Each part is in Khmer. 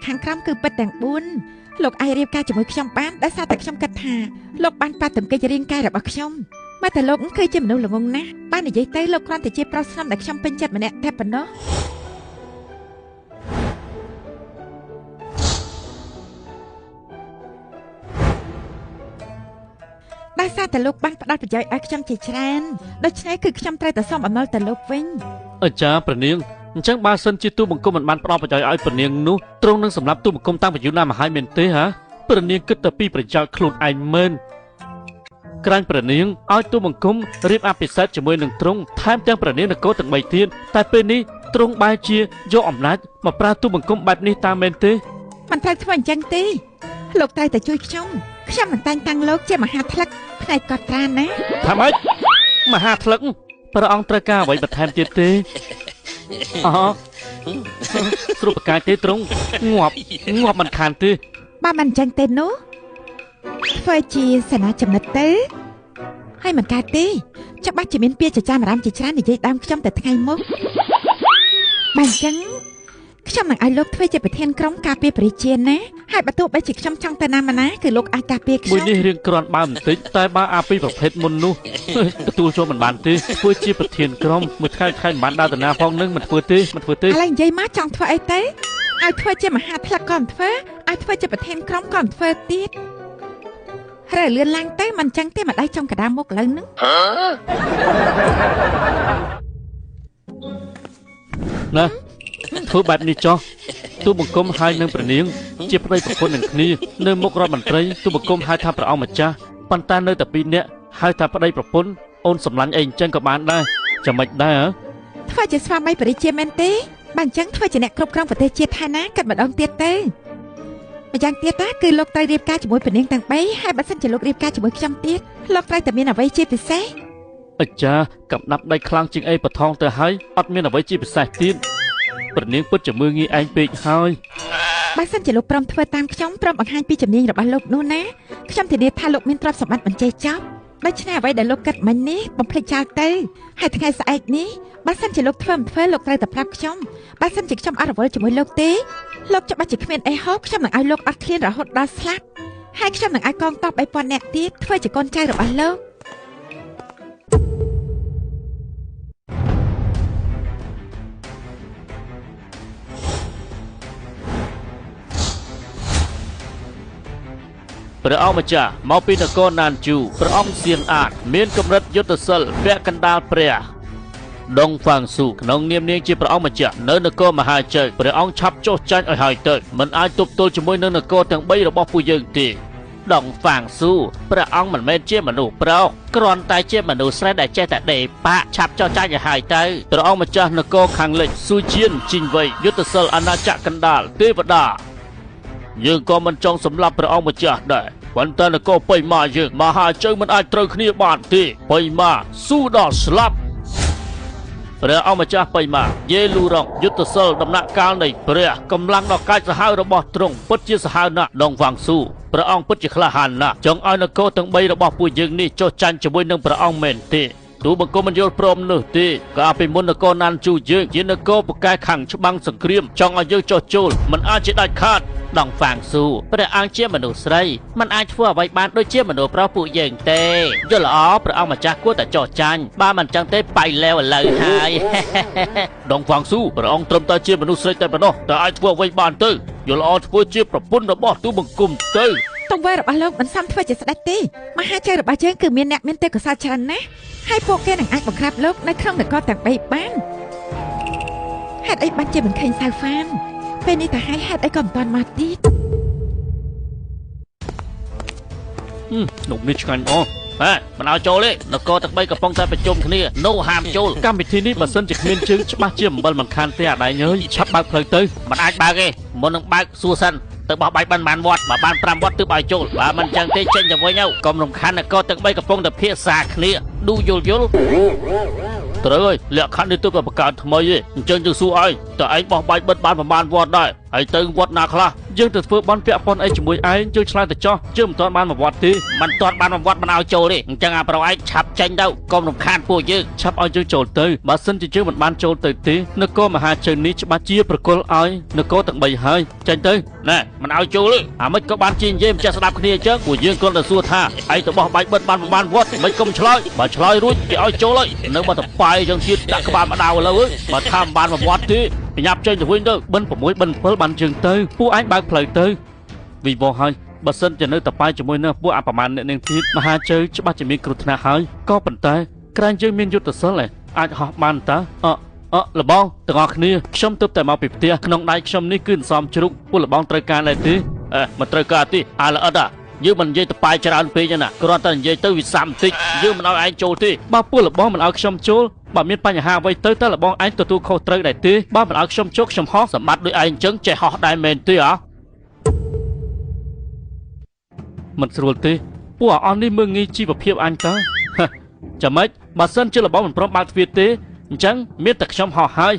ខាងក្រោមគឺពិតទាំង4លោកអាចរៀបការជាមួយខ្ញុំបានដោយសារតែខ្ញុំគិតថាលោកបានប៉ះទង្គិចរាងកាយរបស់ខ្ញុំមកតែលោកគឺជាមនុស្សល្ងងណាស់បាននិយាយទៅលោកគ្រាន់តែជាប្រុសស្នំដែលខ្ញុំពេញចិត្តម្នាក់តែប៉ុណ្ណោះដោយសារតែលោកបានផ្ដល់ប្រយោជន៍ឲ្យខ្ញុំជាច្រើនដូច្នេះគឺខ្ញុំត្រូវតែសុំអំណុលទៅលោកវិញអាចារ្យព្រះនាងអញ្ចឹងបើសិនជាទូបង្គំមិនបានផ្ដល់ប្រយោជន៍ឲ្យព្រះនាងនោះទ្រង់នឹងសម្រាប់ទូបង្គំតាំងពីយូរណាស់មកហើយមែនទេហ៎ព្រះនាងគិតតែពីប្រយោជន៍ខ្លួនឯងមែនក្រាញ់ព្រះនាងឲ្យទូបង្គំរៀបអភិសេកជាមួយនឹងទ្រង់ថែមទាំងព្រះនាងនគរទាំង3ទៀតតែពេលនេះទ្រង់បែរជាយកអំណាចមកប្រើទូបង្គំបែបនេះតាមមែនទេមិនត្រូវធ្វើអញ្ចឹងទេលោកត្រូវតែជួយខ្ញុំខ្ញុំមិនតែងតាំងលោកជាមហាថ្លឹកផ្នែកកត់ត្រាណាថាម៉េចមហាថ្លឹកព្រះអង្គត្រូវការអ្វីបន្ថែមទៀតទេអូស្រុបកាយទេទ្រង់ងាប់ងាប់មិនខានទេបើមិនអញ្ចឹងទេនោះធ្វើជាសេនាចំណិតទៅហើយមិនកើតទេច្បាស់ជាមានពាក្យចចាមអារាមជាច្រើននិយាយដើមខ្ញុំតែថ្ងៃមុខបើអញ្ចឹងខ្ញុំនឹងឲ្យលោកធ្វើជាប្រធានក្រុមការពារប្រជាជាតិណាហើយបើទោះបីជាខ្ញុំចង់ទៅណាមកណាគឺលោកអាចការពារខ្ញុំមួយនេះរៀងគ្រាន់បើបន្តិចតែបើអាពីប្រភេទមុននោះទទួលចូលមិនបានទេធ្វើជាប្រធានក្រុមមួយថ្ងៃថ្ងៃមិនបានដើរតាណាផងនឹងមិនធ្វើទេមិនធ្វើទេឥឡូវនិយាយមកចង់ធ្វើអីទៅឲ្យធ្វើជាមហាថ្លឹកក៏មិនធ្វើឲ្យធ្វើជាប្រធានក្រុមក៏មិនធ្វើទៀតរើលឿនឡើងទៅមិនចឹងទេម្ដាយចំកដាមុខឥឡូវហ្នឹងណាធ្វើបែបនេះចោះទូបង្គំហើយនឹងព្រះនាងជាប្តីប្រពន្ធនឹងគ្នានៅមុខរដ្ឋមន្ត្រីទូបង្គំហៅថាព្រះអង្គម្ចាស់ប៉ុន្តែនៅតែពីរនាក់ហៅថាប្តីប្រពន្ធអូនសម្លាញ់អីអញ្ចឹងក៏បានដែរចាំមិនដែរហ៎ធ្វើជាស្វាមីព្រះរាជាមែនទេបើអញ្ចឹងធ្វើជាអ្នកគ្រប់គ្រងប្រទេសជាតិថៃណាគិតម្ដងទៀតទៅម្យ៉ាងទៀតណាគឺលោកត្រូវរៀបការជាមួយព្រះនាងទាំង3ហើយបើសិនជាលោករៀបការជាមួយខ្ញុំទៀតលោកត្រូវតែមានអ្វីជាពិសេសអាចារ្យកំដាប់ដៃខ្លាំងជាងអីបថងទៅហើយអត់មានអ្វីជាពិសេសទៀតព្រះនាងពិតជាមើលងាយឯងពេកហើយបើសិនជាលោកព្រមធ្វើតាមខ្ញុំព្រមបង្ហាញពីជំនាញរបស់លោកនោះណាខ្ញុំធានាថាលោកមានទ្រព្យសម្បត្តិមិនចេះចប់ដូច្នេះអ្វីដែលលោកគិតមិញនេះបំភ្លេចចោលទៅហើយថ្ងៃស្អែកនេះបើសិនជាលោកធ្វើមិនធ្វើលោកត្រូវតែប្រាប់ខ្ញុំបើសិនជាខ្ញុំអត់រវល់ជាមួយលោកទេលោកច្បាស់ជាគ្មានអីហូបខ្ញុំនឹងឲ្យលោកអត់ឃ្លានរហូតដល់ស្លាប់ហើយខ្ញុំនឹងឲ្យកងទ័ព3000នាក់ទៀតធ្វើជាកូនចៅរបស់លោកព្រះអង្គម្ចាស់មកពីនគរណានជូព្រះអង្គសៀងអាតមានកម្រិតយុទ្ធសិលពាក់កណ្ដាលព្រះដងហ្វាងស៊ូក្នុងនាមនាងជាព្រះអង្គម្ចាស់នៅនគរមហាជ័យព្រះអង្គឆាប់ចុះចាញ់ឲ្យហើយទៅមិនអាចទប់ទល់ជាមួយនឹងនគរទាំង3របស់ពួកយើងទេដងហ្វាងស៊ូព្រះអង្គមិនមែនជាមនុស្សប្រុសគ្រាន់តែជាមនុស្សស្រីដែលចេះតែដេប៉ាក់ឆាប់ចុះចាញ់ឲ្យហើយទៅព្រះអង្គម្ចាស់នគរខាងលិចស៊ូជៀនជីងវៃយុទ្ធសិលអាណាចក្រកណ្ដាលទេវតាយើងក៏មិនចង់សម្លាប់ព្រះអង្គម្ចាស់ដែរប៉ុន្តែនគរបៃម៉ាយើងមហាជើងមិនអាចត្រូវគ្នាបានទេបៃម៉ាស៊ូដល់ស្លាប់ព្រះអង្គម្ចាស់បៃម៉ាយេលូរ៉ុងយុទ្ធសិលដំណាក់កាលនៃព្រះកម្លាំងដ៏កាចសាហាវរបស់ទ្រង់ពិតជាសាហាវណាស់ដងវ៉ាងស៊ូព្រះអង្គពិតជាក្លាហានណាស់ចង់ឲ្យនគរទាំង3របស់ពួកយើងនេះចុះចាញ់ជាមួយនឹងព្រះអង្គមែនទេទូបង្គំមិនយល់ព្រមនោះទេកាលពីមុននគរណានជូយើងជានគរពូកែខាងច្បាំងសង្គ្រាមចង់ឲ្យយើងចុះចូលមិនអាចជាដាច់ខាតដងហ្វាងស៊ូព្រះអង្គជាមនុស្សស្រីមិនអាចធ្វើអ្វីបានដូចជាមនុស្សប្រុសពួកយើងទេយល់ល្អព្រះអង្គម្ចាស់គួរតែចោះចាញ់បើមិនចឹងទេបៃលែវឥឡូវហើយដងហ្វាងស៊ូព្រះអង្គត្រឹមតែជាមនុស្សស្រីតែប៉ុណ្ណោះតែអាចធ្វើអ្វីបានទៅយល់ល្អធ្វើជាប្រពន្ធរបស់ទូបង្គំទៅទង្វើរបស់លោកមិនសមធ្វើជាស្ដេចទេមហាជ័យរបស់យើងគឺមានអ្នកមានទេពកោសល្យច្រើនណាស់ហើយពួកគេនឹងអាចបង្ក្រាបលោកនៅក្នុងនគរទាំង3បានហេតុអីបានជាមិនឃើញសៅហ្វានពេលនេះទៅហើយហេតុអីក៏មិនទាន់មកទៀតនំនេះឆ្ងាញ់អស់ហេមិនឲ្យចូលទេនគរទាំង3កំពុងតែប្រជុំគ្នានោះហាមចូលកម្មវិធីនេះបើសិនជាគ្មានជើងច្បាស់ជាអំបិលមិនខានទេអាដែងអើយឆាប់បើកផ្លូវទៅមិនអាចបើកទេមុននឹងបើកសួរសិនទៅបោះបាយបានវត្តបើបាន5វត្តទើបឲ្យចូលបើមិនចឹងទេចេញទៅវិញទៅកុំរំខាននគរទាំង3កំពុងតែភាសាគ្នាឌូយល់យល់ត្រូវហើយលក្ខខណ្ឌនេះទើបតែបង្កើតថ្មីទេអញ្ចឹងយើងសួរឯងតើឯងបោះបាយបិទបានប្រមាណវត្តដែរ ហើយទៅវត្តណាខ្លះយើងទៅធ្វើបន់ពាក់ព័ន្ធអីជាមួយឯងយើងឆ្លើយទៅចោះយើងមិនទាន់បានមកវត្តទេមិនទាន់បានមកវត្តមិនឲ្យចូលទេអញ្ចឹងអាប្រុសឯងឆាប់ចេញទៅកុំរំខានពួកយើងឆាប់ឲ្យយើងចូលទៅបើសិនជាយើងមិនបានចូលទៅទេនគរមហាជើងនេះច្បាស់ជាប្រគល់ឲ្យនគរទាំង3ហើយចេញទៅណែមិនឲ្យចូលទេអាម៉េចក៏បានជានិយាយមិនចេះស្ដាប់គ្នាអញ្ចឹងពួកយើងគ្រាន់តែសួរថាឯងទៅបោះបាយបិទបានប្រហែលវត្តមិនកុំឆ្លើយបើឆ្លើយរួចគេឲ្យចូលហើយនៅបើតប៉ាយអញ្ចឹងទៀតដាក់ក្បាលមកដៅឥឡូវបើថាមិនបានមកវត្តទេប្រញាប់ចេញទៅវិញទៅបិណ្ឌ6បិណ្ឌ7បានជើងទៅពួកឯងបើកផ្លូវទៅវិវល់ហើយបើសិនជានៅតប៉ាយជាមួយនឹងពួកអប្រមាណអ្នកនាងទៀតមហាជើច្បាស់ជាមានគ្រោះថ្នាក់ហើយក៏ប៉ុន្តែក្រែងយើងមានយុទ្ធសិលអាចហោះបានតើអលបងទាំងអស់គ្នាខ្ញុំទើបតែមកពីផ្ទះក្នុងដៃខ្ញុំនេះគឺអន្សមជ្រូកពួកលបងត្រូវការដែរទេមិនត្រូវការទេអាល្អិតយើងមិននិយាយតប៉ាយច្រើនពេកណាគ្រាន់តែនិយាយទៅវាសាំបន្តិចយើងមិនឲ្យឯងចូលទេបើពួកលបងមិនឲ្យខ្ញុំចូលបើមានបញ្ហាអ្វីទៅតើលបងឯងទទួលខុសត្រូវដែរទេបើមិនឲ្យខ្ញុំចូលខ្ញុំហោះសម្បត្តិដូចឯងអញ្ចឹងចេះហោះដែរមែនទេអមិនស្រួលទេពួកអស់នេះមើងងាយជីវភាពអញតើចាំម៉េចបើសិនជាលបងមិនព្រមបើកទ្វារទេអញ្ចឹងមានតែខ្ញុំហោះហើយ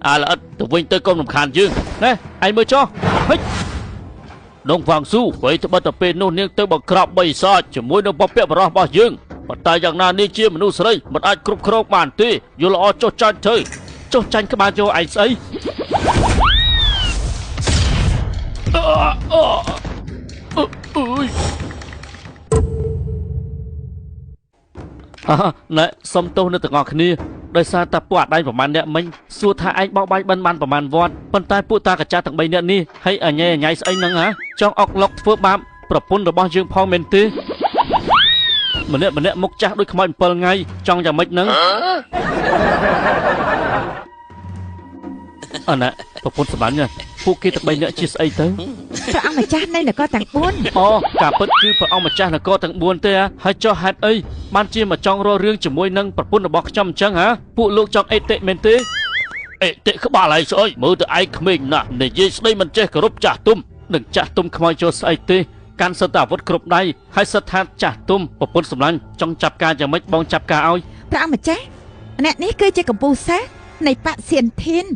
អាល្អិតទៅវិញទៅកុំរំខានយើងណែឯងមើលចុះហិចដងហ្វាងស៊ូអ្វីត្បិតតែពេលនោះនាងទៅបង្ក្រាបបីសាចជាមួយនឹងពពកបរោះរបស់យើងប៉ុន្តែយ៉ាងណានេះជាមនុស្សស្រីមិនអាចគ្រប់គ្រងបានទេយល់ល្អចុះចាញ់ទៅចុះចាញ់ក្បាលយកឯងស្អីណែសុំទោសនៅទាំងអស់គ្នាដោយសារតែពួកអាដៃប្រមាណអ្នកមិញសួរថាឯងបោកបាយបិណ្ឌបានប្រមាណវត្តប៉ុន្តែពួកតាកាចាទាំង3អ្នកនេះហើយអញញ៉ៃស្អីហ្នឹងហ៎ចង់អុកឡុកធ្វើបាបប្រពន្ធរបស់យើងផងមែនទេម្នាក់ម្នាក់មុខចាស់ដូចខ្មោច7ថ្ងៃចង់យ៉ាងម៉េចហ្នឹងអណាប្រពន្ធសម្លាញ់ពួកគេទាំង3នាក់ជាស្អីទៅព្រះអង្គម្ចាស់នៃនគរទាំង4អូការពិតគឺព្រះអង្គម្ចាស់នគរទាំង4ទេហើយចុះហេតុអីបានជាមកចង់រករឿងជាមួយនឹងប្រពន្ធរបស់ខ្ញុំអញ្ចឹងហ៎ពួកលោកចង់អេតិមែនទេអេតិក្បាលឯងស្អុយមើលទៅឯងក្មេងណាស់និយាយស្ដីមិនចេះគោរពចាស់ទុំនឹងចាស់ទុំខ្មោចចូលស្អីទេកាន់សិតតែអាវុធគ្រប់ដៃហើយសិតថាចាស់ទុំប្រពន្ធសម្លាញ់ចង់ចាប់ការយ៉ាងម៉េចបងចាប់ការឲ្យព្រះអង្គម្ចាស់អ្នកនេះគឺជាកម្ពូលសិស្សនៃបក្សសៀនធាន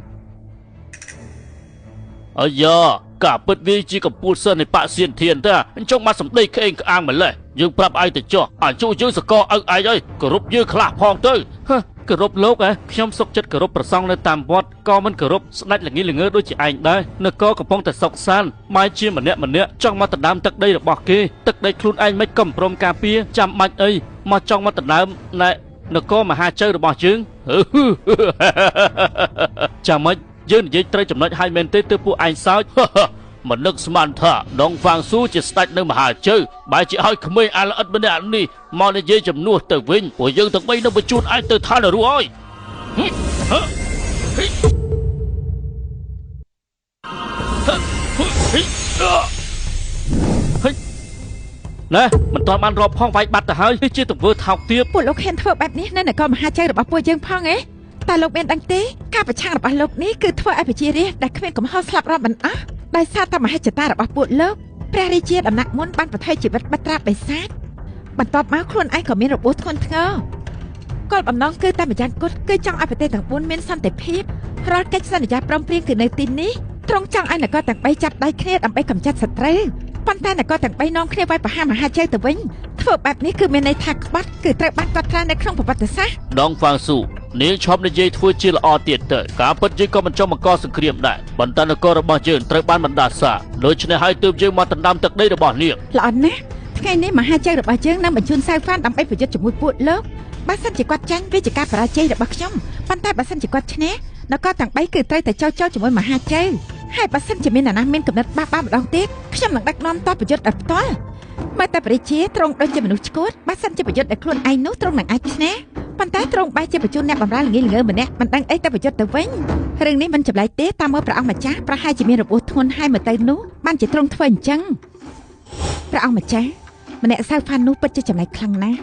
អាយ៉ាការពិតវាជាកម្ពូលសិស្សនៃបក្សសៀនធានទេអញ្ចឹងមកសម្ដីក្អេងក្អាងម្លេះយើងប្រាប់ឯងទៅចុះអាយុយើងសកលឪឯងអើយគោរពយើងខ្លះផងទៅគោរពលោកហ៎ខ្ញុំសុកចិត្តគោរពប្រសង់នៅតាមវត្តក៏មិនគោរពស្ដេចល្ងីល្ងើដូចជាឯងដែរនគរកំពុងតែសុកសានបែរជាម្នាក់ម្នាក់ចង់មកដណ្ដើមទឹកដីរបស់គេទឹកដីខ្លួនឯងមិនក៏ព្រមការពារចាំបាច់អីមកចង់មកដណ្ដើមណែនគរមហាជើរបស់យើងចាំម៉េចយើងនិយាយត្រូវចំណុចហើយមែនទេទើបពួកឯងសើចមិននឹកស្មានថាដងហ្វាងស៊ូជាស្ដេចនៅមហាជើបែរជាឲ្យក្មេងអាល្អិតម្នាក់នេះមកនិយាយជំនួសទៅវិញពួកយើងទាំងបីនឹងបញ្ជូនឯងទៅឋាននរកហើយណែមិនទាន់បានរាប់ផងវាយបាត់ទៅហើយនេះជាទង្វើថោកទាបពួកលោកហ៊ានធ្វើបែបនេះនៅនគរមហាជើរបស់ពួកយើងផងឯងតែលោកមានដឹងទេការប្រឆាំងរបស់លោកនេះគឺធ្វើឲ្យប្រជារាស្ត្រដែលគ្មានកំហុសស្លាប់រាប់មិនអស់ដោយសារតែមហិច្ឆតារបស់ពួកលោកព្រះរាជាដំណាក់មុនបានប្រថុយជីវិតបាត់ត្រាបិសាចបន្ទាប់មកខ្លួនឯងក៏មានរបួសធ្ងន់ធ្ងរគោលបំណងគឺតែម្យ៉ាងគត់គឺចង់ឲ្យប្រទេសទាំង4មានសន្តិភាពរាល់កិច្ចសន្យាព្រមព្រៀងគឺនៅទីនេះទ្រង់ចង់ឲ្យនគរទាំង3ចាប់ដៃគ្នាដើម្បីកម្ចាត់សត្រូវប៉ុន្តែនគរទាំង3នាំគ្នាវាយប្រហារមហាជើទៅវិញធ្វើបែបនេះគឺមានន័យថាក្បត់គឺត្រូវបានកត់ត្រានៅក្នុងប្រវត្តិសាស្ត្រដងហ្វាងស៊ូនាងឈប់និយាយធ្វើជាល្អទៀតទៅការពិតយើងក៏មិនចង់បង្កសង្គ្រាមដែរប៉ុន្តែនគររបស់យើងត្រូវបានបណ្ដាសាដូច្នេះហើយទើបយើងមកដណ្ដើមទឹកដីរបស់នាងល្អណាស់ថ្ងៃនេះមហាជើរបស់យើងនឹងបញ្ជូនសៅហ្វានដើម្បីប្រយុទ្ធជាមួយពួកលោកបើសិនជាគាត់ចាញ់វាជាការបរាជ័យរបស់ខ្ញុំប៉ុន្តែបើសិនជាគាត់ឈ្នះនគរទាំង3គឺត្រូវតែចូលជាមួយមហាជើហើយបើសិនជាមានអ្នកណាមានកំណត់បាបបាម្ដងទៀតខ្ញុំនឹងដឹកនាំតបប្រយុទ្ធឲ្យផ្ទាល់មើលតែប្រជាទ្រង់ដូចជាមនុស្សឆ្កួតបើសិនជាប្រយុទ្ធឲ្យខ្លួនឯងនោះទ្រង់នឹងអាចឈ្នះប៉ុន្តែទ្រង់បែរជាបញ្ជូនអ្នកបម្រើល្ងីល្ងើម្នាក់មិនដឹងអីតែប្រយុទ្ធទៅវិញរឿងនេះមិនចម្លែកទេតាមមើលព្រះអង្គម្ចាស់ប្រហែលជាមានរបួសធ្ងន់ហើយមើលទៅនោះបានជាទ្រង់ធ្វើអញ្ចឹងព្រះអង្គម្ចាស់ម្នាក់សៅហ្វាននោះពិតជាចម្លែកខ្លាំងណាស់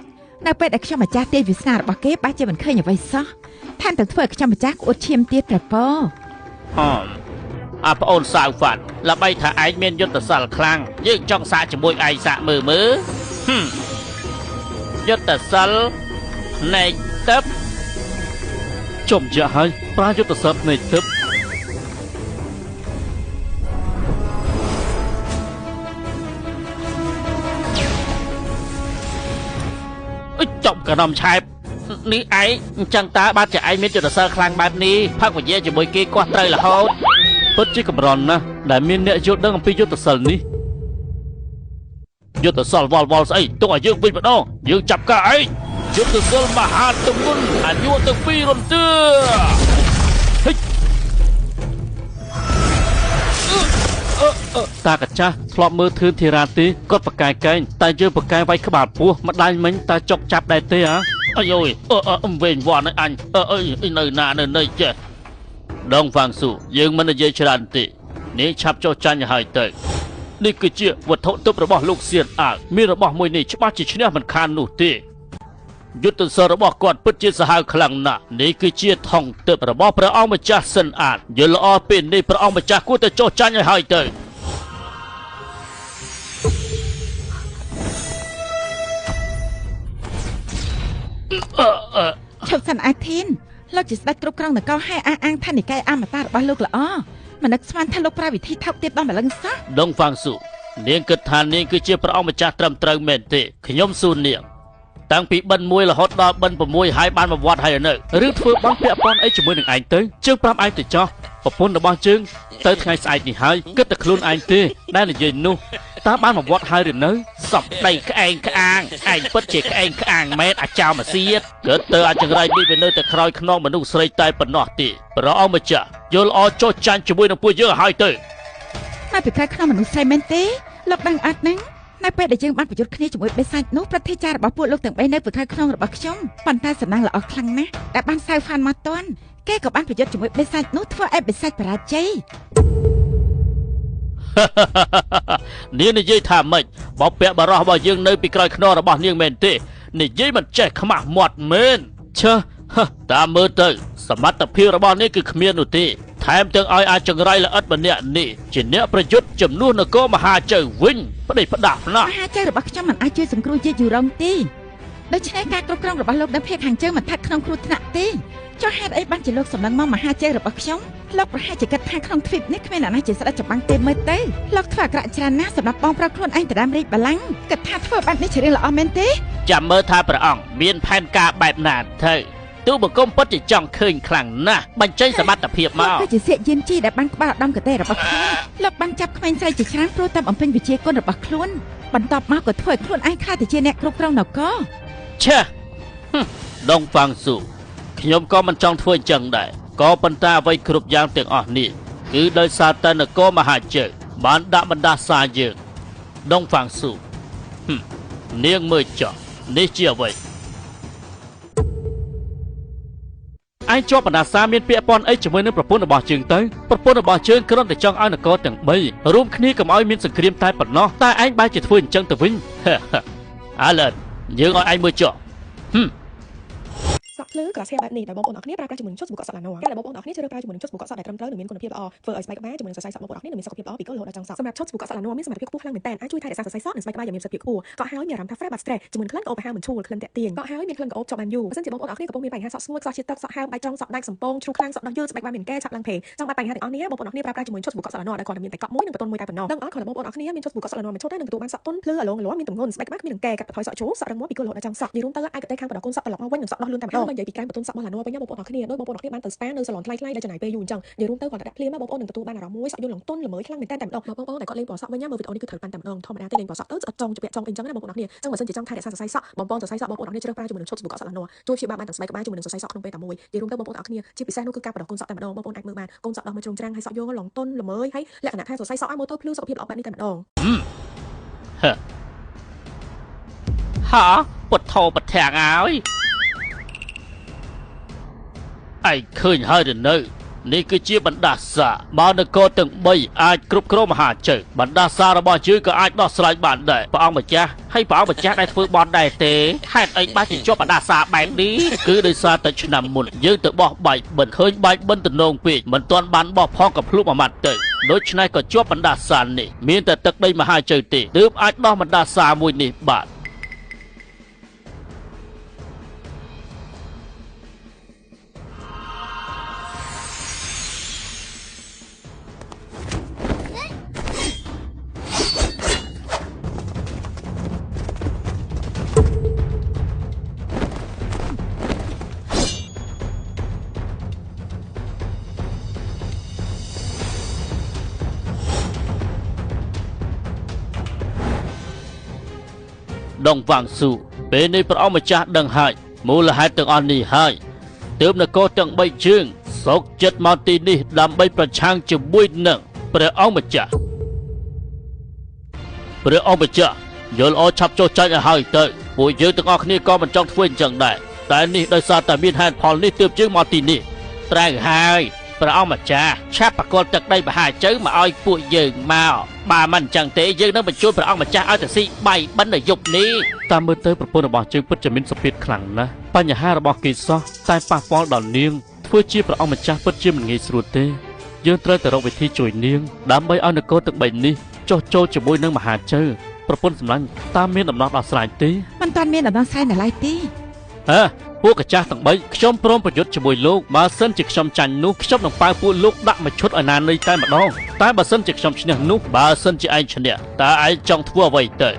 នៅពេលដែលខ្ញុំម្ចាស់ទាយវាសនារបស់គេបែរជាមិនឃើញអ្វីសោះថែមទាំងធ្វើឲ្យខ្ញុំម្ចាស់ក្អួតឈាមទៀតព្រះពរអាប្អូនសាវហ្វាន់ល្បីថាឯងមានយុទ្ធសាស្ត្រខ្លាំងយើងចង់សាកជាមួយឯងសាកមើលមើលយុទ្ធសាស្ត្រភ្នែកទឹកជុំយ៉ាហើយប្រើយុទ្ធសាស្ត្រភ្នែកទឹក ចប់កណ្ដំឆែបនេះឯងអញ្ចឹងតើបាទជាឯងមានយុទ្ធសាស្ត្រខ្លាំងបែបនេះផឹកវិយាជាមួយគេគាត់ត្រូវរហូតពិតជាកម្រណាស់ដែលមានអ្នកយល់ដឹងអំពីយុទ្ធសិលនេះយុទ្ធសិលវល់វល់ស្អីទុកឲ្យយើងវិញម្ដងយើងចាប់ការឯងយុទ្ធសិលមហាទម្ងន់អាយុទាំងពីររន្ទឿតាកាចាស់ធ្លាប់មើលធឿនធីរ៉ាទេគាត់ប្រកែកែងតែយើងប្រកែវាយក្បាលពោះម្ដាយមិញតើចុកចាប់ដែរទេហ៎អាយអើយវែងវាន់ឲ្យអញអើយនៅណានៅណីចេះដងហ្វាងស៊ូយើងមិននិយាយច្រើនទេនាងឆាប់ចុះចាញ់ឲ្យទៅនេះគឺជាវត្ថុទិព្វរបស់លោកសៀនអាមានរបស់មួយនេះច្បាស់ជាឈ្នះមិនខាននោះទេយុទ្ធសាស្ត្ររបស់គាត់ពិតជាសាហាវខ្លាំងណាស់នេះគឺជាថងទិព្វរបស់ព្រះអង្គម្ចាស់សិនអាតយល់ល្អពេលនេះព្រះអង្គម្ចាស់គួរតែចុះចាញ់ឲ្យហើយទៅឈប់សិនអាធីនលោកជាស្ដេចគ្រប់គ្រងនគរហើយអះអាងថានិកាយអមតៈរបស់លោកល្អមិននឹកស្មានថាលោកប្រើវិធីថោកទាបដល់ម្លឹងសោះដងហ្វាងស៊ូនាងគិតថានាងគឺជាព្រះអង្គម្ចាស់ត្រឹមត្រូវមែនទេខ្ញុំស៊ូនាងតាំងពីបិណ្ឌ1រហូតដល់បិណ្ឌ6ហើយបានមកវត្តហើយនៅរឿងធ្វើបន់ពាក់ព័ន្ធអីជាមួយនឹងឯងទៅជើងប្រាប់ឯងទៅចោះប្រពន្ធរបស់ជើងទៅថ្ងៃស្អែកនេះហើយគិតតែខ្លួនឯងទេដែលនិយាយនោះតើបានមកវត្តហើយឬនៅសពដីក្អែងក្អាងឯងពិតជាក្អែងក្អាងមែនអាចោមសៀតគិតទៅអាចង្រៃនេះវានៅតែក្រោយខ្នងមនុស្សស្រីតែប៉ុណ្ណោះទេព្រះអង្គម្ចាស់យល់អចុះចាញ់ជាមួយនឹងពួកយើងហើយទៅមកពីក្រោយខ្នងមនុស្សស្រីមែនទេលោកដឹងអត់ហ្នឹងនៅពេលដែលយើងបានប្រយុទ្ធគ្នាជាមួយបិសាចនោះប្រតិចាររបស់ពួកលោកទាំង3នៅពីក្រោយខ្នងរបស់ខ្ញុំប៉ុន្តែសំណាងល្អខ្លាំងណាស់ដែលបានសៅហ្វានមកទាន់គេក៏បានប្រយុទ្ធជាមួយបិសាចនោះធ្វើឲ្យបិសាចបរាជ័យនាងនិយាយថាម៉េចបពាក់បរោះរបស់យើងនៅពីក្រោយខ្នងរបស់នាងមែនទេនិយាយមិនចេះខ្មាស់មាត់មែនឆើតាមមើលទៅសមត្ថភាពរបស់នាងគឺគ្មាននោះទេថែមទាំងឲ្យអាចង្រៃល្អិតម្នាក់នេះជាអ្នកប្រយុទ្ធជំនួសនគរមហាជៅវិញប្តីផ្ដាស់ណាស់មហាជៅរបស់ខ្ញុំមិនអាចជួយសង្គ្រោះយាយយូរងទេដូច្នេះការគ្រប់គ្រងរបស់លោកនៅភាគខាងជើងមិនស្ថិតក្នុងគ្រោះថ្នាក់ទេចុះហេតុអីបានជាលោកសម្លឹងមកមហាជៅរបស់ខ្ញុំលោកប្រហែលជាគិតថាក្នុងទ្វីបនេះគ្មានអ្នកណាជាស្ដេចចម្បាំងទេមើលទៅលោកធ្វើអាក្រក់ច្រើនណាស់សម្រាប់បងប្រុសខ្លួនឯងទៅដើមរាជបល្ល័ង្កគិតថាធ្វើបែបនេះជារឿងល្អមែនទេចាំមើលថាព្រះអង្គមានផែនការបែបណាទៅទូបង្គំពិតជាចង់ឃើញខ្លាំងណាស់បញ្ចេញសមត្ថភាពមកគឺជាសៀកយានជីដែលបានក្បាលឧត្តមកតេរបស់ខ្លួនលោកបានចាប់ក្មេងស្រីជាច្រើនព្រោះតែបំពេញវិជាគុណរបស់ខ្លួនបន្ទាប់មកក៏ធ្វើឲ្យខ្លួនឯងខ្លាចទៅជាអ្នកគ្រប់គ្រងនគរឆេះដងហ្វាងស៊ូខ្ញុំក៏មិនចង់ធ្វើអញ្ចឹងដែរក៏ប៉ុន្តែអ្វីគ្រប់យ៉ាងទាំងអស់នេះគឺដោយសារតែនគរមហាជើបានដាក់បណ្ដាសាយើងដងហ្វាងស៊ូនាងមើលចុះនេះជាអ្វីឯងជាប់បណ្ដាសាមានពាក់ព័ន្ធអីជាមួយនឹងប្រពន្ធរបស់ជើងទៅប្រពន្ធរបស់ជើងគ្រាន់តែចង់ឲ្យនគរទាំង3រួមគ្នាកុំឲ្យមានសង្គ្រាមតែប៉ុណ្ណោះតែឯងបែរជាធ្វើអញ្ចឹងទៅវិញអាឡិនយើងឲ្យឯងមើលចុះ សក់ភ្លឺក្រាស់បែបនេះដោយបងប្អូនអរគ្នាប្រើប្រាស់ជាមួយនឹងឈុតសាប៊ូកក់សក់ឡាណូការដែលបងប្អូនអរគ្នាជ្រើសរើសប្រើជាមួយនឹងឈុតសាប៊ូកក់សក់ដែលត្រឹមត្រូវនិងមានគុណភាពល្អធ្វើឲ្យស្បែកក្បាលជាមួយនឹងសរសៃសក់បងប្អូនអរគ្នានឹងមានសុខភាពល្អពីគល់រហូតដល់ចុងសក់សម្រាប់ឈុតសាប៊ូកក់សក់ឡាណូមានសមត្ថភាពខ្ពស់ខ្លាំងមែនទែនអាចជួយថែរក្សាសរសៃសក់និងស្បែកក្បាលយ៉ាងមានប្រសិទ្ធភាពខ្ពស់កក់ហើយមានអារម្មណ៍ថា fresh បាត់ stress ជាមួយក្លិនក្អូបប្រហើរមិនឈួលក្លិនតាក់ទាញកក់ហើយមានក្លិនក្អូបជាប់បានយូរបើសិនជាបងប្អូនអរគ្នាកំពុងមានបញ្ហាសក់ស្ងួតសក់ជាតិទឹកសក់ហើមបែកត្រង់សក់ដាច់សំពងជ្រុះខ្លាំងសក់ដោះយឺតស្បែកក្បាលមានកែឆាប់ឡើងភេងចង់បាត់បញ្ហាទាំងអស់នេះបងប្អូនអរគ្នាប្រើប្រាស់ជាមួយឈុតសាប៊ូកក់សក់ឡាណូដែលគ្រាន់តែមានតែកក់មួយនិងបតុនមួយតែប៉ុណ្ណោះដឹងអត់គ្រាន់តែបងប្អូនអរគ្នាមានឈុតសាប៊ូកក់សក់ឡាណូមួយឈុតតែនឹងទទួលបានសក់ទន់ភ្លឺអាឡងអាលាស់មានទម្ងន់ស្បែកក្បាលគ្មានរង្កែកាត់បន្ថយសក់ជ្រុលសក់រឹងមាំពីគល់រហូតដល់ចុងសក់និយាយរួមទៅឯកទេសខាងបណ្ដោះកូនសក់ត្រឡប់មកវិញនិងសក់ដោះលឿនតែម្ដងនិយាយពីក្រែមបតុនសក់របស់ឡាណូវិញបងប្អូនអរគ្នាដោយបងប្អូនអរគ្នាបានទៅស្ប៉ានៅសាឡនថ្លៃៗដែលចំណាយពេលយូរអញ្ចឹងនិយាយរួមទៅគ្រាន់តែដាក់ភ្លាមបងប្អូននឹងទទួលបានអារម្មណ៍មួយសក់យន្តឡើងទន់ល្មើយខ្លាំងមែនតើតែម្ដងបងប្អូនដែលគាត់លេងពណ៌សក់វិញមើលវីដេអូនេះគឺត្រូវប៉ាន់តែម្ដងធម្មតាទេលេងពណ៌សក់ទៅស្អិតចង់ជាពាក់ចង់អីអញ្ចឹងណាបងប្អូនអរគ្នាអញ្ចឹងបើសិនជាចង់ថែរក្សាសរសៃសក់បងប្អូនសរសៃសក់បងប្អូនអរគ្នាជ្រើសប្រើជាមួយនឹងឈុតសាប៊ូកក់សក់ឡាណូជួយព្យាបាលបានទាំងស្បែកក្បាលជាមួយនឹងសរសៃសក់ក្នុងពេលតែមួយនិយាយរួមទៅបងប្អូនអរគ្នាជាពិសេសនោះគឺការបណ្ដោះកូនសក់តែម្ដងបងប្អូនអាចមើលបានកូនសក់ដោះមកជ្រុងច្រាំងហើយសក់យកឡើងទន់ល្មើយហើយលក្ខណៈថាសរសៃសក់ឲ្យមើលទៅភ្លឺសុខភាពល្អបែបនេះតែម្ដងហាពុទ្ធោបធាំងហើយឯងឃើញហើយឬនៅនេះគឺជាបណ្ដាសាបើនគរទាំង3អាចគ្រប់គ្រងមហាជើបណ្ដាសារបស់យើងក៏អាចដោះស្រាយបានដែរព្រះអង្គម្ចាស់ហើយព្រះអង្គម្ចាស់ដែលធ្វើបន់ដែរទេហេតុអីបានជាជាប់បណ្ដាសាបែបនេះគឺដោយសារតែឆ្នាំមុនយើងទៅបោះបាយបិណ្ឌឃើញបាយបិណ្ឌទំនងពេកមិនទាន់បានបោះផងក៏ភ្លុកមួយម៉ាត់ទៅដូច្នេះក៏ជាប់បណ្ដាសានេះមានតែទឹកដីមហាជើទេទើបអាចដោះបណ្ដាសាមួយនេះបាទ ដងវ៉ាងស៊ូពេលនេះព្រះអង្គម្ចាស់ដឹងហើយមូលហេតុទាំងអស់នេះហើយទើបនគរទាំង3ជើងសោកចិត្តមកទីនេះដើម្បីប្រឆាំងជាមួយនឹងព្រះអង្គម្ចាស់ព្រះអង្គម្ចាស់យល់ល្អឆាប់ចុះចាញ់ឲ្យហើយទៅពួកយើងទាំងអស់គ្នាក៏មិនចង់ធ្វើអញ្ចឹងដែរតែនេះដោយសារតែមានហេតុផលនេះទើបយើងមកទីនេះត្រូវហើយព្រះអង្គម្ចាស់ឆាប់ប្រគល់ទឹកដីមហាជើមកឲ្យពួកយើងមកបើមិនអញ្ចឹងទេយើងនឹងបញ្ជូនព្រះអង្គម្ចាស់ឲ្យទៅស៊ីបាយបិណ្ឌនៅយប់នេះតាមមើលទៅប្រពន្ធរបស់យើងពិតជាមានសភាពខ្លាំងណាស់បញ្ហារបស់គេសោះតែប៉ះពាល់ដល់នាងធ្វើជាព្រះអង្គម្ចាស់ពិតជាមិនងាយស្រួលទេយើងត្រូវតែរកវិធីជួយនាងដើម្បីឲ្យនគរទាំង3នេះចុះចូលជាមួយនឹងមហាជើប្រពន្ធសម្លាញ់តាមមានដំណោះដោះស្រាយទេមិនតាន់មានដំណោះស្រាយនៅឡើយទេហ៎ពួកកាចាស់ទាំង3ខ្ញុំព្រមប្រយុទ្ធជាមួយលោកបើសិនជាខ្ញុំចាញ់នោះខ្ញុំនឹងប៉ាវពួកលោកដាក់មួយឈុតឲ្យណានៃតែម្ដងតែបើសិនជាខ្ញុំឈ្នះនោះបើសិនជាឯងឈ្នះតើឯងចង់ធ្វើអ្វីទៅ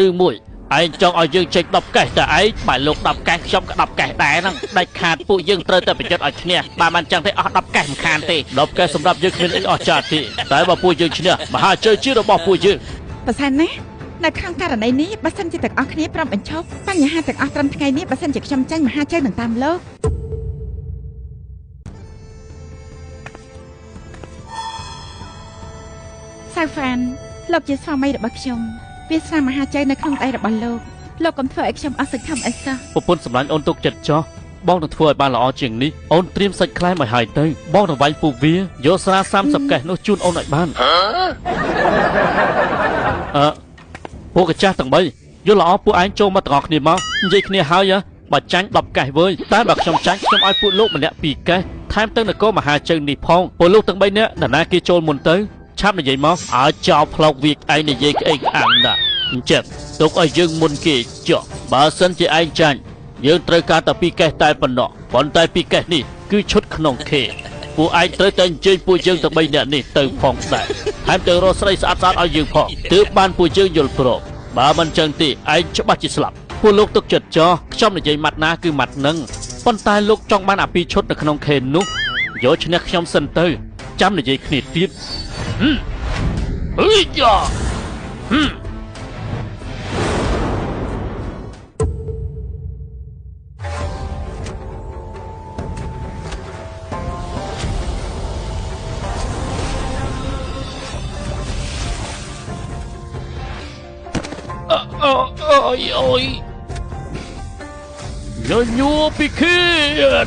ឬមួយឯងចង់ឲ្យយើងចេញ10កេះតើឯងបើលោក10កេះខ្ញុំក៏10កេះដែរហ្នឹងដាច់ខាតពួកយើងត្រូវតែប្រយុទ្ធឲ្យឈ្នះបើមិនចឹងទេអស់10កេះមិនខានទេ10កេះសម្រាប់យើងគ្មានអីអស្ចារ្យទេតែបើពួកយើងឈ្នះមហាជ័យជារបស់ពួកយើងប្រសិនណានៅក្នុងករណីនេះបើសិនជាទាំងអស់គ្នាព្រមបញ្ឈប់បញ្ហាទាំងអស់ត្រឹមថ្ងៃនេះបើសិនជាខ្ញុំចាញ់មហាជ័យនឹងតាមលោកសៅហ្វានលោកជាស្វាមីរបស់ខ្ញុំវាសនាមហាជ័យនៅក្នុងដៃរបស់លោកលោកកុំធ្វើឲ្យខ្ញុំអស់សង្ឃឹមអីសោះប្រពន្ធសម្លាញ់អូនទុកចិត្តចោះបងនឹងធ្វើឲ្យបានល្អជាងនេះអូនត្រៀមសាច់ខ្លែមឲ្យហើយទៅបងនឹងវាយពូវាយកស្រា30កេះនោះជូនអូនឲ្យបានអឺពួកកាចាស់ទាំង3យល់ល្អពួកឯងចូលមកទាំងអស់គ្នាមកនិយាយគ្នាហើយបើចាញ់10កេះវើយតែបើខ្ញុំចាញ់ខ្ញុំឲ្យពួកលោកម្នាក់2កេះថែមទាំងនគរមហាជើងនេះផងពួកលោកទាំង3នាក់នរណាគេចូលមុនទៅឆាប់និយាយមកឲ្យចោលផ្លោកវាឯងនិយាយក្អេងអាំងណាអញ្ចឹងទុកឲ្យយើងមុនគេចុះបើសិនជាឯងចាញ់យើងត្រូវការតែ2កេះតែប៉ុណ្ណោះប៉ុន្តែ2កេះនេះគឺឈុតក្នុងខេពួកឯងត្រូវតែអញ្ជើញពួកយើងទាំង3នាក់នេះទៅផងដែរថែមទាំងរកស្រីស្អាតៗឲ្យយើងផងទើបបានពួកយើងយល់ព្រមបើមិនចឹងទេឯងច្បាស់ជាស្លាប់ពួកលោកទុកចិត្តចោះខ្ញុំនិយាយម៉ាត់ណាគឺម៉ាត់នឹងប៉ុន្តែលោកចង់បានអាពីរឈុតនៅក្នុងខេនោះយកឈ្នះខ្ញុំសិនទៅចាំនិយាយគ្នាទៀតហឺយ៉ាហឺអូយអូយញញួពិឃាត